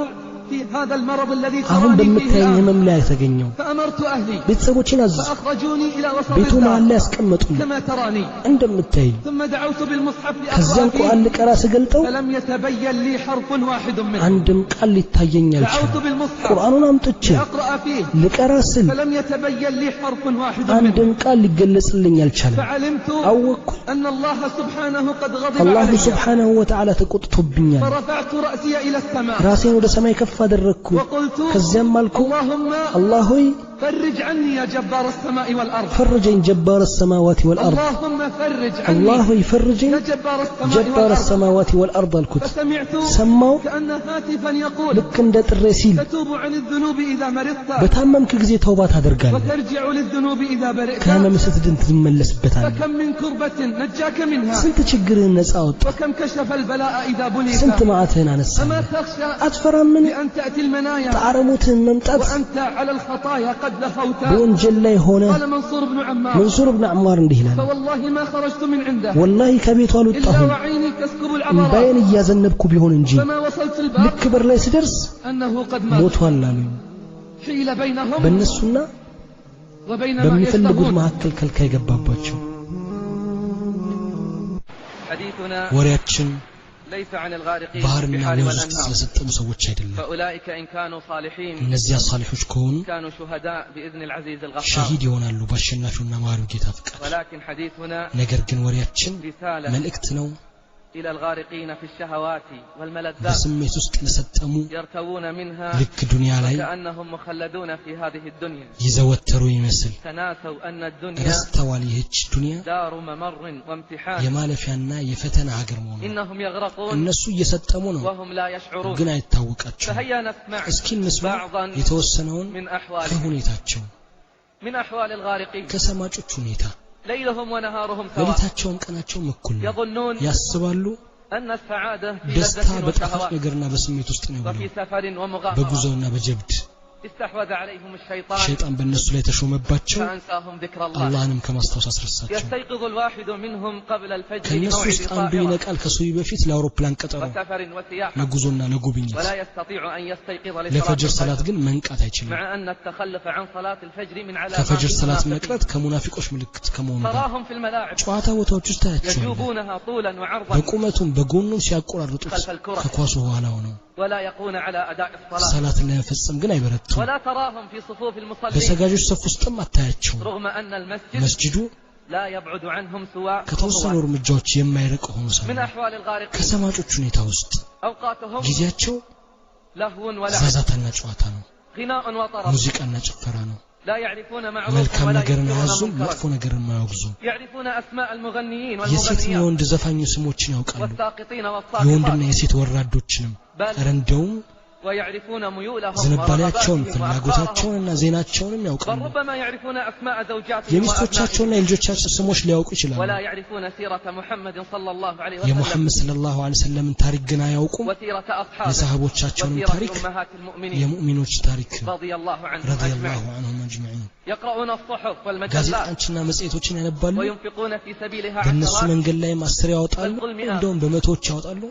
في هذا المرض الذي አሁን تراني فيه በምታየኝ الآن ህመም ላይ ተገኘው። فأمرت أهلي ቤተሰቦቼን አዘዝኩ፣ فأخرجوني إلى وسط ቤቱ መሃል الدار ላይ አስቀመጡኝ كما تراني እንደምታየኝ። ثم دعوت بالمصحف لأقرأ ከዚያም فيه ቁርአን ልቀራ ስገልጠው فلم يتبين لي حرف واحد منه አንድም ቃል ሊታየኝ دعوت አልቻለም። بالمصحف ቁርአኑን አምጥቼ لأقرأ فيه ልቀራ ስል فلم يتبين لي حرف واحد منه አንድም ቃል ሊገለጽልኝ አልቻለም። فعلمت አወቅኩ أن الله سبحانه قد غضب አላሁ علي ስብሓነሁ ወተዓላ ተቆጥቶብኛል። فرفعت رأسي إلى السماء ራሴን ወደ ሰማይ ከፍ አደረግኩ። وقلت ከዚያም አልኩ اللهم አላህ ሆይ فرج عني يا جبار السماء والأرض ፈርጀኝ ጀባረ ሰማዋት ወልአርድ፣ اللهم فرج አላህ عني ሆይ ፈርጀኝ يا جبار السماء ጀባረ والأرض ሰማዋት ወልአርድ አልኩት። فسمعت ሰማው كأن هاتفا يقول ልክ እንደ ጥሬ ሲል تتوب عن الذنوب إذا مرضت በታመምክ ጊዜ ተውባ ታደርጋለህ፣ وترجع للذنوب إذا برئت ከህመም ስትድን ትመለስበታለህ። فكم من كربة نجاك منها ስንት ችግርህን ነፃ አወጣ፣ وكم كشف البلاء إذا بليت ስንት መዓትህን አነሳ። أما تخشى አትፈራምን بأن تأتي المنايا ጣረ ሞትህን መምጣት وأنت على الخطايا قد لخوت በወንጀል ላይ ሆነ። قال منصور بن عمار መንሱር ብን ዐማር እንዲህ ይላል፣ فوالله ما خرجت من عنده ወላሂ ከቤቱ إلا አልወጣሁም وعيني تسكب العبرات እምባዬን እያዘነብኩ ቢሆን እንጂ فما وصلت الباب ልክ በር ላይ ስደርስ أنه قد مات ሞቷል አሉኝ። حيل بينهم በእነሱና وبين ما በሚፈልጉት يشتهون መካከል ከልካይ ገባባቸው። حديثنا ወሬያችን ليس عن الغارقين في ባህርና البحار ወንዝ ውስጥ والأنهار ስለሰጠሙ ሰዎች አይደለም። فأولئك إن كانوا صالحين እነዚያ ሳሊሖች ከሆኑ كانوا شهداء بإذن العزيز الغفار ሸሂድ ይሆናሉ በአሸናፊውና መሐሪው ጌታ ፍቃድ። ولكن حديثنا ነገር ግን ወሬያችን رسالة መልእክት ነው إلى الغارقين في الشهوات والملذات በስሜት ውስጥ ለሰጠሙ يرتوون منها ልክ ዱንያ ላይ كأنهم مخلدون في هذه الدنيا ይዘወተሩ ይመስል تناسوا أن الدنيا ረስተዋል። ይህች ዱንያ دار ممر وامتحان የማለፊያና የፈተና ሀገር መሆኗ። إنهم يغرقون እነሱ እየሰጠሙ ነው፣ وهم لا يشعرون ግን አይታወቃቸውም። فهيا نسمع እስኪ እንስማ بعضا የተወሰነውን من أحوالهم ከሁኔታቸው من أحوال الغارقين ከሰማጮች ሁኔታ። ليلهم ونهارهم سواء ሌሊታቸውም ቀናቸውም እኩል ነው። يظنون ያስባሉ أن السعادة في ደስታ لذة በጣፋጭ وشهوات ነገርና በስሜት ውስጥ ነው وفي ብለው سفر ومغامرة በጉዞና በጀብድ استحوذ عليهم الشيطان ሸይጣን በእነሱ ላይ ተሾመባቸው፣ فأنساهم ذكر الله አላህንም ከማስታወስ አስረሳቸው። يستيقظ الواحد منهم قبل الفجر ከእነሱ لموعد ውስጥ አንዱ طائرة ይነቃል ከሱቢ በፊት ለአውሮፕላን ቀጠሮ፣ وسفر وسياحة ለጉዞና ለጉብኝት። ولا يستطيع أن يستيقظ لصلاة ለፈጅር ሰላት الفجر ግን መንቃት አይችልም። مع أن التخلف عن صلاة الفجر من علامات ከፈጅር ሰላት المنافقين መቅረት ከሙናፊቆች ምልክት ከመሆኑ ጋር تراهم في الملاعب ጨዋታ ቦታዎች ውስጥ ታያቸዋለህ። يجوبونها طولا وعرضا በቁመቱም በጎኑም ሲያቆራርጡት خلف الكرة ከኳሱ ኋላ ሆነው ولا يقون على أداء الصلاة ሰላትን ለመፈጸም ግን አይበረቱም። ولا تراهم في صفوف المصلين በሰጋጆች ሰፍ ውስጥም አታያቸውም። رغم أن المسجد መስጂዱ لا يبعد عنهم سوى ከተወሰኑ خطوات እርምጃዎች የማይርቅ ሆኖ من ሳለ أحوال الغارقين ከሰማጮች ሁኔታ ውስጥ أوقاتهم ጊዜያቸው لهو ولعب ዛዛታና ጨዋታ ነው፣ غناء وطرب ሙዚቃና ጭፈራ ነው። لا يعرفون معروفا መልካም ولا ነገርን ينكرون አያዙም፣ منكرا መጥፎ ነገርን አያወግዙም። يعرفون أسماء المغنيين የሴትና والمغنيات የወንድ ዘፋኝ ስሞችን ያውቃሉ፣ والساقطين የወንድና والساقطات የሴት ወራዶችንም። بل ኧረ እንደውም ويعرفون ميولهم ዝንባሌያቸውን ورغباتهم وأخبارهم ፍላጎታቸውንና ዜናቸውንም بل ያውቃሉ። ربما يعرفون أسماء زوجاتهم የሚስቶቻቸውና وأبنائهم የልጆቻቸው ስሞች ሊያውቁ ይችላሉ። ولا يعرفون سيرة محمد صلى الله عليه وسلم የሙሐመድ ሰለላሁ ዐለይሂ ወሰለምን ታሪክ ግን አያውቁም። وسيرة أصحابه የሰሃቦቻቸውንም وسيرة ታሪክ أمهات المؤمنين የሙእሚኖች ታሪክ رضي الله عنهم ረዲየላሁ أجمعين ዐንሁም አጅመዒን። يقرؤون الصحف والمجلات ጋዜጣዎችና መጽሔቶችን ያነባሉ። وينفقون في سبيلها በእነሱ عشرات መንገድ ላይም 10 ያወጣሉ፣ بل قل مئات እንደውም በመቶዎች ያወጣሉ።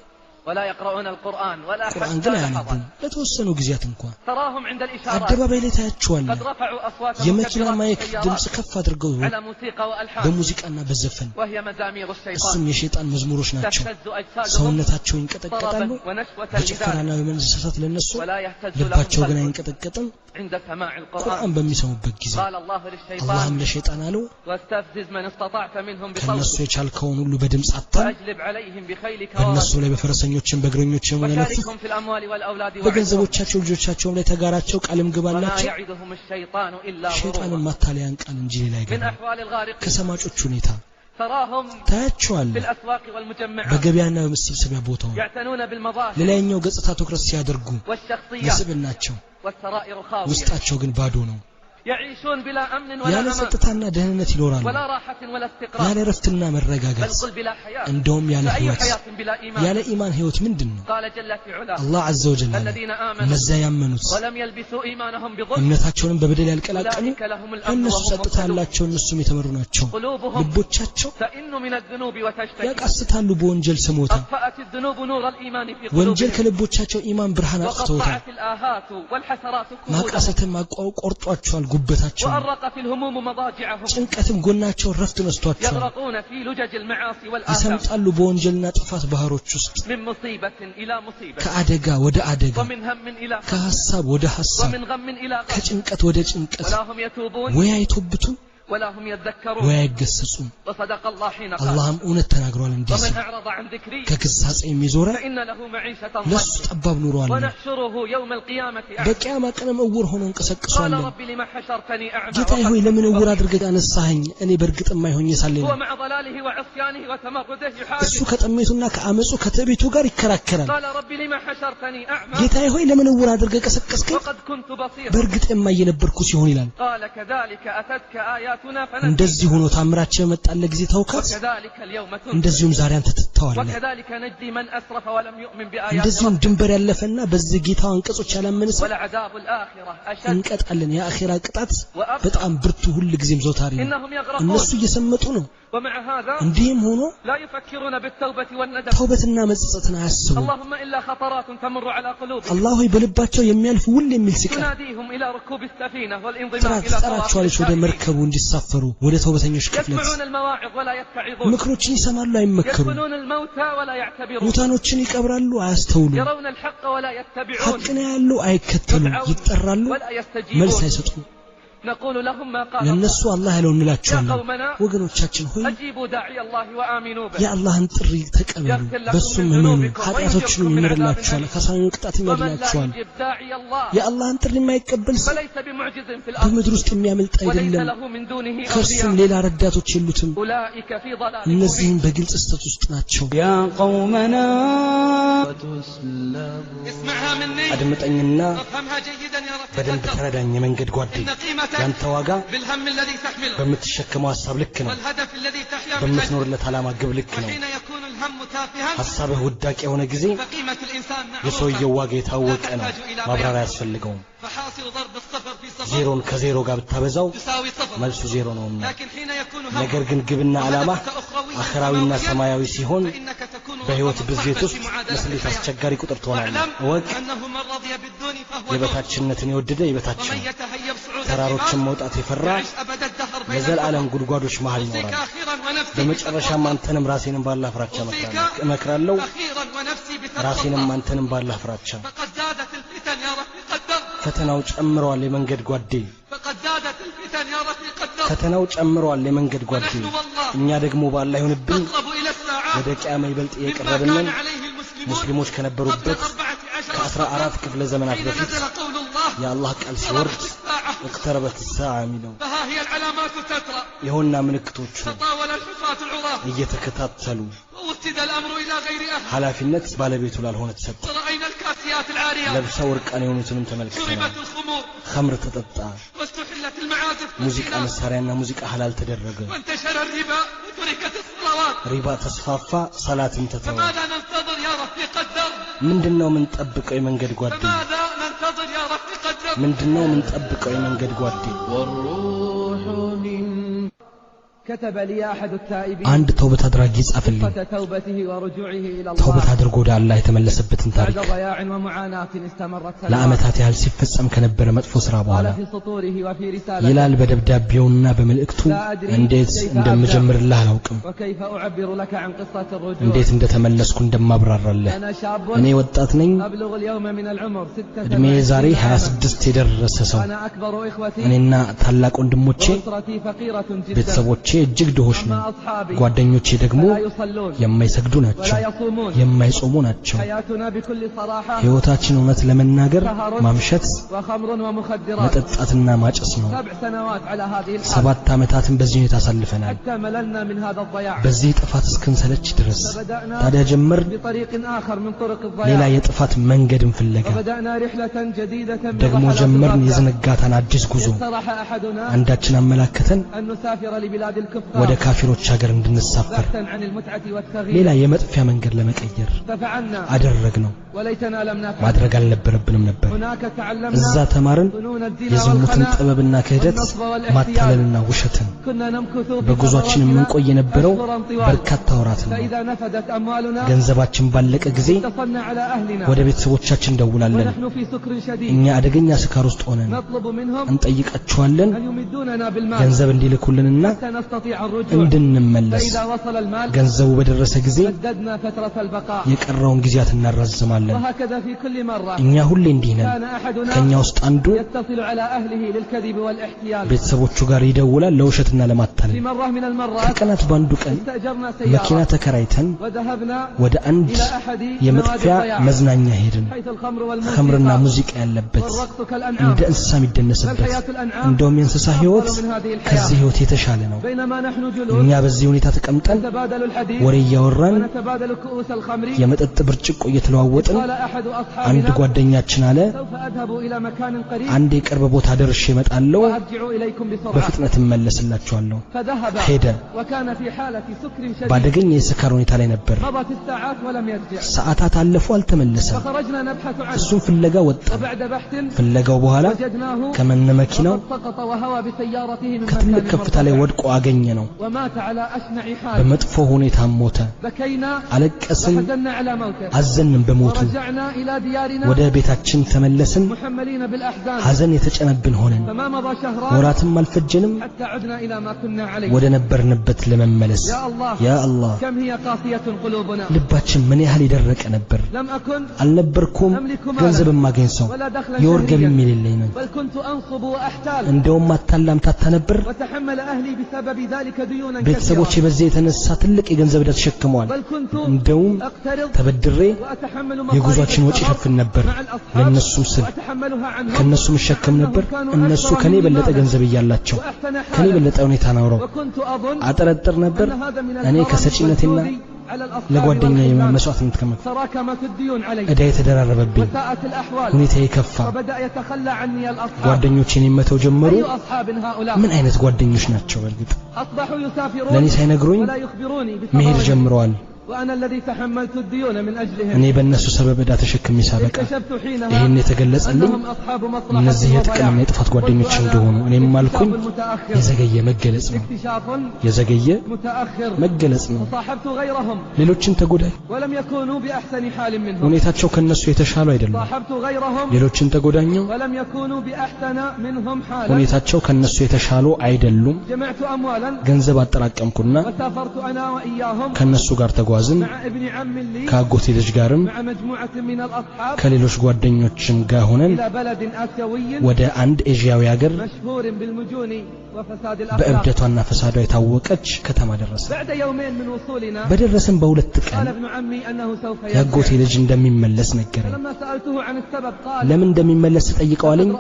ولا يقرؤون القرآن ولا ቁርአን حتى ግን አያነቡም لحظات ለተወሰኑ ጊዜያት እንኳን። تراهم عند الإشارات አደባባይ ላይ ታያቸዋለህ። قد رفعوا أصواتهم የመኪና مكبرات ማይክ ድምፅ السيارات ከፍ አድርገው على موسيقى وألحان በሙዚቃና በዘፈን وهي مزامير الشيطان እሱም የሸይጣን መዝሙሮች ናቸው። تهتز أجسادهم ሰውነታቸው ይንቀጠቀጣሉ طربا ونشوة በጭፈራና لذلك በመነሳሳት ለነሱ፣ ولا يهتز لهم ልባቸው ግን قلب አይንቀጠቀጥም عند سماع القرآن ቁርአን በሚሰሙበት ጊዜ። قال الله للشيطان አላህም ለሸይጣን አለው واستفزز من استطعت منهم ከነሱ بصوتك የቻልከውን ሁሉ በድምፅ አታል፣ وأجلب عليهم بخيلك በእነሱ ورجلك ላይ በፈረሰኞችም በእግረኞችም ሆነ ለፍፍ፣ وشاركهم في الأموال والأولاد وعدهم በገንዘቦቻቸው ልጆቻቸውም ላይ ተጋራቸው፣ ቃልም وما ግባላቸው። يعدهم الشيطان إلا ሸይጣንን غرورا ማታለያን ቃል እንጂ ሌላ من አይገባም። أحوال الغارقين ከሰማጮች ሁኔታ تراهم في ታያቸዋለህ الأسواق والمجمعات በገበያና በመሰብሰቢያ ቦታው يعتنون بالمظاهر ለላይኛው ገጽታ ትኩረት ሲያደርጉ والشخصيات ለስብዕናቸው፣ والسرائر خاوية ውስጣቸው ግን ባዶ ነው። يعيشون بلا أمن ولا ያለ أمان ጸጥታና ደህንነት ይኖራሉ፣ ولا راحة ولا ያለ استقرار እረፍትና بل መረጋጋት፣ قل بلا حياة እንደውም ያለ فأي ህይወት። حياة بلا إيمان ያለ ኢማን ህይወት ምንድን ነው? قال جل في علاه አላህ ዐዘ ወጀል አለ الذين آمنوا እነዚያ ያመኑት ولم يلبسوا إيمانهم بظلم እምነታቸውንም በበደል ያልቀላቀሉ أولئك لهم الأمن ለእነሱ وهم ጸጥታ مهتدون ያላቸው እነሱም የተመሩ ናቸው። قلوبهم ልቦቻቸው تئن من الذنوب وتشتكي ያቃስታሉ በወንጀል ስሞታ። أطفأت الذنوب نور الإيمان في ወንጀል قلوبهم ከልቦቻቸው ኢማን ብርሃን አጥፍተውታል። وقطعت الآهات والحسرات كبودهم ማቃሰትን ቆርጧቸዋል ጉበታቸውን፣ وأرق في الهموم مضاجعهم ጭንቀትም ጎናቸውን ረፍት ነስቷቸዋል። يغرقون في لجج المعاصي والآثام ይሰምጣሉ በወንጀልና ጥፋት ባህሮች ውስጥ፣ من مصيبة إلى مصيبة ከአደጋ ወደ አደጋ፣ ومن هم إلى هم ከሐሳብ ወደ ሐሳብ፣ ومن غم إلى غم ከጭንቀት ወደ ጭንቀት። ولا هم يتوبون ወይ አይቶብቱም ولا هم يذكرون ወይ አይገሰጹም። وصدق الله حين قال አላህም እውነት ተናግሯል እንዲህ ومن ሲል أعرض عن ذكري ከግሳጼ የሚዞረ فإن له معيشة ለሱ ضنكا ጠባብ ኑሮ አለ። ونحشره يوم القيامة أعمى በቂያማ ቀንም እውር ሆኖ قال እንቀሰቅሰዋለን። رب لم حشرتني أعمى ጌታዬ وقد ሆይ ለምን كنت እውር بصيرا አድርገህ አነሳኸኝ? እኔ በእርግጥ የማይሆኝ ሳለ هو ይላል። مع ضلاله وعصيانه وتمرده እሱ يحاجج ከጥሜቱና ከአመፁ ከትዕቢቱ ጋር ይከራከራል። قال رب لم حشرتني أعمى ጌታዬ ሆይ ለምን እውር አድርገህ ቀሰቀስከኝ? وقد كنت بصيرا በእርግጥ የማይ የነበርኩ ሲሆን ይላል። قال كذلك أتتك آياتنا فنسيتها እንደዚህ ሆኖ ታምራቸው የመጣለ ጊዜ ተውካት፣ وكذلك اليوم تنسى እንደዚሁም ዛሬ አንተ ትተዋለህ። وكذلك نجزي من أسرف ولم يؤمن بآيات እንደዚሁም ربه ድንበር ያለፈና በዚህ ጌታው አንቀጾች ያላመነ ሰው ولعذاب الآخرة أشد እንቀጣለን። የአኼራ ቅጣት وأبقى በጣም ብርቱ ሁል ጊዜም ዘውታሪ ነው። إنهم يغرقون እነሱ እየሰመጡ ነው። ومع هذا እንዲህም ሆኖ لا يفكرون بالتوبة والندم ተውበትና መጸጸትን አያስቡም። اللهم إلا خطرات تمر على قلوبهم አላህ ሆይ በልባቸው የሚያልፍ ውል የሚል ሲቃ تناديهم إلى ركوب السفينة والانضمام ጥራ إلى قوافل ትጠራቸዋለች ወደ التائبين መርከቡ እንዲሳፈሩ ወደ ተውበተኞች ቅፍለት። يسمعون المواعظ ولا يتعظون ምክሮችን ይሰማሉ፣ አይመከሩም። يدفنون الموتى ولا يعتبرون ሙታኖችን ይቀብራሉ፣ አያስተውሉም። يرون الحق ولا يتبعون ሐቅን ያሉ አይከተሉም። يدعون ይጠራሉ፣ ولا መልስ يستجيبون አይሰጡም። نقول لهم ما قال الله ለእነሱ አላህ ያለው يا እንላቸዋለን። قومنا ወገኖቻችን ሆይ أجيبوا داعي الله وآمنوا به የአላህን ጥሪ ተቀበሉ፣ يغفر لكم በሱም من እመኑ፣ ذنوبكم ኃጢአቶችንም ويجركم من عذاب ይምርላችኋል፣ أليم ከሰማዩ ቅጣትም ومن لا ያድናችኋል። يجب داعي الله የአላህን ጥሪ የማይቀበል ሰው فليس بمعجز في الأرض በምድር ውስጥ የሚያመልጥ وليس አይደለም፣ له من دونه ከእርሱም أولياء ሌላ ረዳቶች የሉትም። أولئك في ضلال مبين እነዚህም በግልጽ ስህተት ውስጥ ናቸው። يا قومنا اسمعها مني አድምጠኝና وافهمها جيدا يا رفيق በደንብ الدرب ተረዳኝ የመንገድ ጓዴ። إن قيمتك ያንተ ዋጋ بالهم الذي تحمله በምትሸከመው ሐሳብ ልክ ነው፣ والهدف الذي تحيا من أجله በምትኖርለት ዓላማ ግብ ልክ ነው። وحين يكون الهم تافها ሐሳብህ ውዳቂ የሆነ ጊዜ فقيمة الإنسان معروفة የሰውየው ዋጋ لا የታወቀ ነው፣ تحتاج إلى ማብራሪያ بيان አያስፈልገውም። فحاصل ضرب الصفر في صفر ዜሮን ከዜሮ ጋር ብታበዛው يساوي صفر መልሱ ዜሮ ነውና። لكن حين يكون ነገር همك ግን ግብና ዓላማ وهدفك أخرويا አኸራዊና سماويا ሰማያዊ ሲሆን فإنك تكون በሕይወት رقما ብዜት صعبا ውስጥ في معادلة ለስሌት الحياة አስቸጋሪ ቁጥር ትሆናለህ። واعلم እወቅ أنه من رضي بالدون فهو دون የበታችነትን የወደደ የበታች ومن ነው። يتهيب صعود ተራሮችን الجبال መውጣት የፈራ يعيش أبد الدهر بين ለዘላለም الحفر ጉድጓዶች መሃል أوصيك ይኖራል። أخيرا ونفسي بتقوى በመጨረሻም الله አንተንም ራሴንም ባላህ ፍራቻ أوصيك እመክራለሁ። أخيرا ونفسي بتقوى ራሴንም الله አንተንም ባላህ ፍራቻ። فقد زادت الفتن يا رفيق الدرب ፈተናው ጨምሯል የመንገድ ጓዴ፣ فقد زادت الفتن يا رفيق الدرب ፈተናው ጨምሯል የመንገድ ጓዴ። ونحن والله እኛ ደግሞ ባላህ ይሁንብን أقرب إلى الساعة ወደ ቂያማ ይበልጥ مما كان እየቀረብንን عليه المسلمون ሙስሊሞች قبل ከነበሩበት 14 ከአስራ قرنا አራት ክፍለ ዘመናት حين በፊት نزل قول الله የአላህ ቃል ሲወርድ اقتربت الساعة اقتربت الساعة የሚለው فها هي العلامات تترى ይኸውና ምልክቶቹ تطاول الحفاة العراة እየተከታተሉ ووسد الأمر إلى غير أهل ኃላፊነት ባለቤቱ ላልሆነ ተሰጠ። ورأينا الكاسيات العاريات ለብሰው እርቃን የሆኑትንም ተመልክተናል። شربت الخمور ኸምር ተጠጣ፣ واستحلت المعازف ሙዚቃ والغناء መሳሪያና ሙዚቃ ሐላል ተደረገ፣ وانتشر الربا وتركت الصلوات ሪባ ተስፋፋ፣ ሰላትም ተተወ። فماذا ننتظر يا رفيق الدرب ምንድነው የምንጠብቀው የመንገድ ጓዴ? فماذا ننتظر يا رفيق الدرب ምንድነው የምንጠብቀው የመንገድ ጓዴ? والروح من كتب لي أحد التائبين አንድ ተውበት አድራጊ ጻፈልኝ قصة توبته ورجوعه إلى ተውበት الله አድርጎ ወደ አላህ የተመለሰበትን بعد ታሪክ ضياع ومعاناة استمرت سنوات ለዓመታት ያህል ሲፈጸም ከነበረ መጥፎ ስራ በኋላ قال في سطوره وفي رسالته ይላል በደብዳቤውና በመልእክቱ لا أدري እንዴት كيف أبدأ እንደምጀምርልህ አላውቅም፣ وكيف أعبر لك عن قصة الرجوع እንዴት እንደተመለስኩ እንደማብራራልህ። أنا شاب እኔ ወጣት ነኝ፣ أبلغ اليوم من العمر እድሜ ዛሬ 26 عاما 26 የደረሰ ሰው። أنا أكبر إخوتي እኔና ታላቅ ወንድሞቼ وأسرتي فقيرة جدا ቤተሰቦቼ እጅግ ድሆች أما ነን። أصحابي ጓደኞቼ ደግሞ فلا يصلون የማይሰግዱ ናቸው፣ ولا يصومون የማይጾሙ ናቸው። حياتنا بكل صراحة ሕይወታችን እውነት ለመናገር سهر ማምሸት፣ وخمر ومخدرات መጠጣትና ማጨስ ነው። 7 سنوات على هذه الحال 7 ዓመታትን በዚህ ሁኔታ አሳልፈናል። حتى مللنا من هذا الضياع በዚህ ጥፋት እስክንሰለች ድረስ فبدأنا ታዲያ ጀመር بطريق آخر من طرق ሌላ الضياع የጥፋት መንገድን ፍለጋ وبدأنا رحلة جديدة من ደግሞ رحلات ጀመርን الغفلة የዝንጋታን አዲስ ጉዞ። اقترح أحدنا አንዳችን አመላከተን أن نسافر لبلاد ወደ ካፊሮች ሀገር እንድንሳፈር ሌላ የመጥፊያ መንገድ ለመቀየር አደረግነው። ማድረግ አልነበረብንም ነበር። እዛ ተማርን የዝሙትን ጥበብና ክህደት፣ ማታለልና ውሸትን። በጉዟችን የምንቆይ የነበረው በርካታ ወራት ነው። ገንዘባችን ባለቀ ጊዜ ወደ ቤተሰቦቻችን ደውላለን። እኛ አደገኛ ስካር ውስጥ ሆነን እንጠይቃቸዋለን ገንዘብ እንዲልኩልንና እንድንመለስ። ገንዘቡ በደረሰ ጊዜ የቀረውን ጊዜያት እናራዝማለን። እኛ ሁሌ እንዲህ ነን። ከኛ ውስጥ አንዱ ቤተሰቦቹ ጋር ይደውላል ለውሸትና ለማታለል። ከቀናት በአንዱ ቀን መኪና ተከራይተን ወደ አንድ የመጥፊያ መዝናኛ ሄድን። ኸምርና ሙዚቃ ያለበት፣ እንደ እንስሳ የሚደነስበት። እንደውም የእንስሳ ህይወት ከዚህ ህይወት የተሻለ ነው። እኛ በዚህ ሁኔታ ተቀምጠን ወሬ እያወራን የመጠጥ ብርጭቆ እየተለዋወጥን አንድ ጓደኛችን አለ፣ አንድ የቅርብ ቦታ ደርሼ እመጣለሁ፣ በፍጥነት እመለስላችኋለሁ። ሄደ። ባደገኛ የስካር ሁኔታ ላይ ነበር። ሰዓታት አለፉ፣ አልተመለሰም። እሱም ፍለጋ ወጣ። ፍለጋው በኋላ ከመነ መኪናው ከትልቅ ከፍታ ላይ ወድቆ አገኘ ነው። በመጥፎ ሁኔታ ሞተ። አለቀስን፣ አዘንን በሞቱ። ወደ ቤታችን ተመለስን፣ ሐዘን የተጨነብን ሆነን። ወራትም አልፈጀንም ወደ ነበርንበት ለመመለስ። ያ አላህ፣ ልባችን ምን ያህል የደረቀ ነበር። አልነበርኩም ገንዘብ የማገኝ ሰው፣ የወር ገቢም የሌለኝ ነኝ። እንደውም አታላምታታ ነበር። ቤተሰቦቼ በዚህ የተነሳ ትልቅ የገንዘብ ዕዳ ተሸክመዋል። እንደውም ተበድሬ የጉዟችን ወጪ እሸፍን ነበር ለእነሱም ስል፣ ከእነሱም እሸከም ነበር። እነሱ ከኔ የበለጠ ገንዘብ እያላቸው ከኔ የበለጠ ሁኔታ ኖረው አጠረጥር ነበር። እኔ ከሰጪነቴና ለጓደኛዬ መስዋዕትነት ከመክፈል ዕዳ የተደራረበብኝ፣ ሁኔታ የከፋ፣ ጓደኞቼን መተው ጀመሩ። ምን አይነት ጓደኞች ናቸው? በእርግጥ ለእኔ ሳይነግሩኝ መሄድ ጀምረዋል። እኔ በእነሱ ሰበብ ዕዳ ተሸክሜ ሳበቃ ይህን የተገለጸልኝ እነዚህ የጥቅምና የጥፋት ጓደኞች እንደሆኑ። እኔም አልኩኝ የዘገየ መገለጽ ነው፣ የዘገየ መገለጽ ነው። ሌሎችን ተጎዳኝ፣ ሁኔታቸው ከነሱ የተሻሉ አይደሉም። ሌሎችን ተጎዳኘው፣ ሁኔታቸው ከነሱ የተሻሉ አይደሉም። ገንዘብ አጠራቀምኩና ከነሱ ጋር ተጓዝን። ከአጎቴ ልጅ ጋርም ከሌሎች ጓደኞችም ጋር ሆነን ወደ አንድ ኤዥያዊ ሀገር በእብደቷና ፈሳዷ የታወቀች ከተማ ደረሰ። በደረስን በሁለት ቀን የአጎቴ ልጅ እንደሚመለስ ነገረኝ። ለምን እንደሚመለስ ስጠይቀው አለኝ፣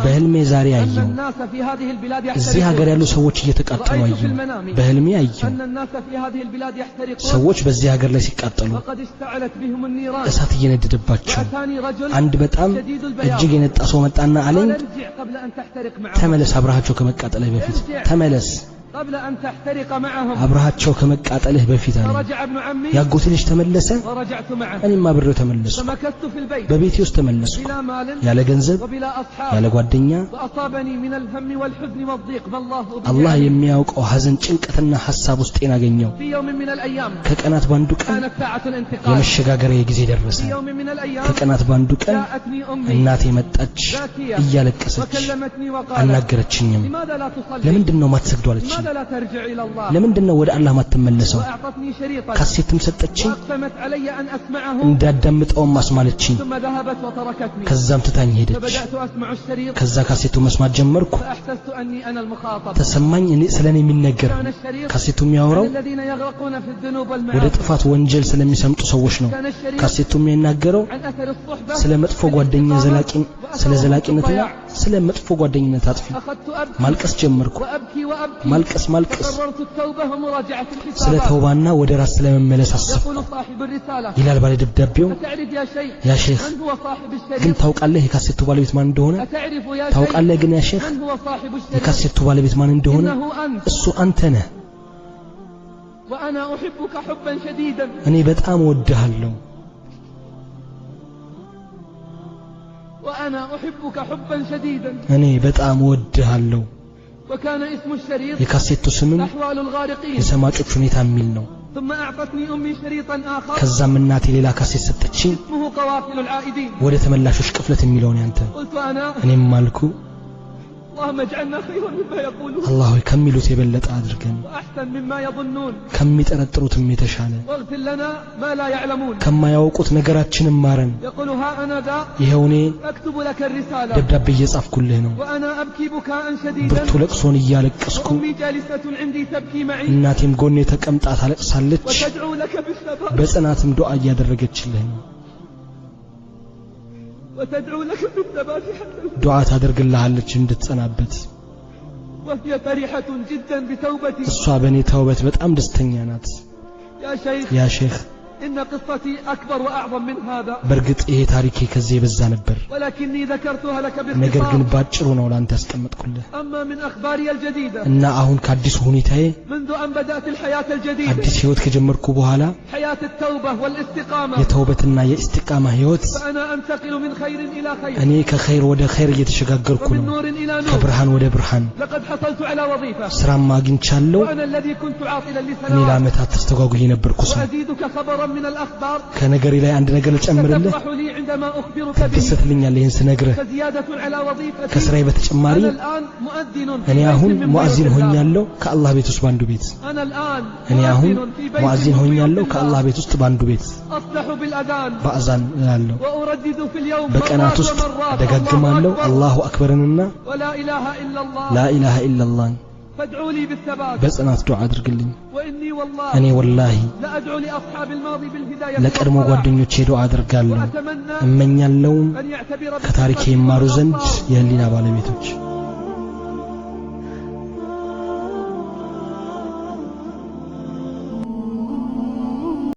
በህልሜ ዛሬ አየሁ፣ እዚህ ሀገር ያሉ ሰዎች እየተቃጠሉ አየሁ። በህልሜ አየሁ ሰዎች በዚህ ሀገር ላይ ሲቃጠሉ እሳት እየነደደባቸው። አንድ በጣም እጅግ የነጣ ሰው መጣና አለኝ፣ ተመለስ አብረሃቸው ከመቃጠልህ በፊት ተመለስ፣ አብረሃቸው ከመቃጠልህ በፊት አለኝ። ያጎቴ ልጅ ተመለሰ፣ እኔም አብሬው ተመለስኩ። በቤቴ ውስጥ ተመለስኩ፣ ያለ ገንዘብ ያለ ጓደኛ። አላህ የሚያውቀው ሐዘን፣ ጭንቀትና ሐሳብ ውስጤን አገኘው። ከቀናት ባንዱ ቀን የመሸጋገሪያ ጊዜ ደረሰ። ከቀናት ባንዱ ቀን እናቴ መጣች እያለቀሰች፣ አናገረችኝም። ለምንድን ነው ማትሰግደው አለችኝ። ለምንድን ነው ወደ አላህ ማትመለሰው? ካሴትም ሰጠችኝ፣ እንዳዳምጠውም አስማለችኝ። ከዛም ትታኝ ሄደች። ከዛ ካሴቱ መስማት ጀመርኩ። ተሰማኝ እኔ ስለኔ የሚነገር። ካሴቱ የሚያወራው ወደ ጥፋት ወንጀል ስለሚሰምጡ ሰዎች ነው። ካሴቱ የሚናገረው ስለ መጥፎ ጓደኛ ዘላቂ፣ ስለ ዘላቂነትና ስለ መጥፎ ጓደኝነት አጥፊ። ማልቀስ ጀመርኩ። ማልቀስ ማልቀስ። ስለ ተውባና ወደ ራስ ስለመመለስ አሰብኩ ይላል ባለ ደብዳቤው። ያ ሼኽ ግን ታውቃለህ የካሴቱ ባለቤት ማን እንደሆነ? ታውቃለህ ግን ያ ሼኽ صاحب الشريط የካሴቱ ባለቤት ማን እንደሆነ إنه أنت እሱ አንተ ነህ። وأنا أحبك حبا شديدا እኔ በጣም እወድሃለሁ። وأنا أحبك حبا شديدا እኔ በጣም እወድሃለሁ። وكان اسم الشريط የካሴቱ ስምም أحوال الغارقين የሰማጮች ሁኔታ የሚል ነው። ثم أعطتني أمي شريطا آخر ከዛም እናቴ ሌላ ካሴት ሰጠችኝ፣ اسمه قوافل العائدين ወደ ተመላሾች ቅፍለት የሚለውን ያንተ። قلت أنا እኔም አልኩ اللهم اجعلنا خيرا مما يقولون አላህ ሆይ ከሚሉት የበለጠ አድርገን፣ وأحسن مما يظنون ከሚጠረጥሩትም የተሻለ፣ واغفر لنا ما لا يعلمون ከማያውቁት ነገራችንም ማረን። يقول ها أنا ذا ይኸው እኔ أكتب لك الرسالة ደብዳቤ እየጻፍኩልህ ነው፣ وأنا أبكي بكاء شديدا ብርቱ ለቅሶን እያለቀስኩ፣ وأمي جالسة عندي تبكي معي እናቴም ጎኔ ተቀምጣ ታለቅሳለች፣ وتدعو لك بالثبات በጽናትም ዱዓ እያደረገችልህ ነው። وتدعو لك بالثبات حتى ዱዓ ታደርግልሃለች እንድትጸናበት። وهي فرحة جدا بتوبتي እሷ በእኔ ተውበት በጣም ደስተኛ ናት። يا شيخ ያ ሼኽ إن قصتي أكبر وأعظم من هذا በእርግጥ ይሄ ታሪኬ ከዚህ የበዛ ነበር፣ ولكني ذكرتها لك ነገር ግን باختصار ባጭሩ ነው ለአንተ ያስቀመጥኩልህ። أما من أخباري الجديدة እና አሁን ከአዲሱ ሁኔታዬ منذ أن بدأت الحياة الجديدة አዲስ ህይወት ከጀመርኩ በኋላ حياة التوبة والاستقامة የተውበትና የኢስቲቃማ ህይወት فأنا أنتقل من خير إلى خير እኔ ከኸይር ወደ ኸይር እየተሸጋገርኩ ومن ነው፣ نور إلى نور ከብርሃን ወደ ብርሃን። لقد حصلت على وظيفة ስራም አግኝቻለሁ። وأنا الذي كنت عاطلا እኔ لسنوات ለዓመታት ተስተጓጉዬ የነበርኩ ሰው። وأزيدك خبرا من الأخبار ከነገሬ ላይ አንድ ነገር ልጨምርልህ፣ ستفرح لي عندما أخبرك به ትደሰትልኛለህ ይህን ስነግርህ። فزيادة على وظيفتي ከስራዬ በተጨማሪ أنا الآن مؤذن في እኔ بيت አሁን من بيوت ሙአዚን الله ሆኛለሁ ከአላህ ቤት ውስጥ በአንዱ ቤት። أنا الآن እኔ አሁን مؤذن في بيت ሙአዚን من بيوت ሆኛለሁ ከአላህ الله ቤት ውስጥ በአንዱ ቤት። أصلح بالأذان በአዛን እላለሁ። وأردد في اليوم በቀናት مرات ውስጥ ومرات الله እደጋግማለሁ أكبر አላሁ አክበርንና ولا إله إلا الله ላኢላሃ ኢላላህን። فادعوا لي بالثبات በጽናት ዱዓ አድርግልኝ። وإني والله እኔ ወላሂ لأدعو لأصحاب الماضي بالهداية ለቀድሞ والصلاح ጓደኞቼ ዱዓ አድርጋለሁ፣ وأتمنى እመኛለሁም أن يعتبر ከታሪኬ بقصتي ይማሩ ዘንድ الأنصار የህሊና ባለቤቶች።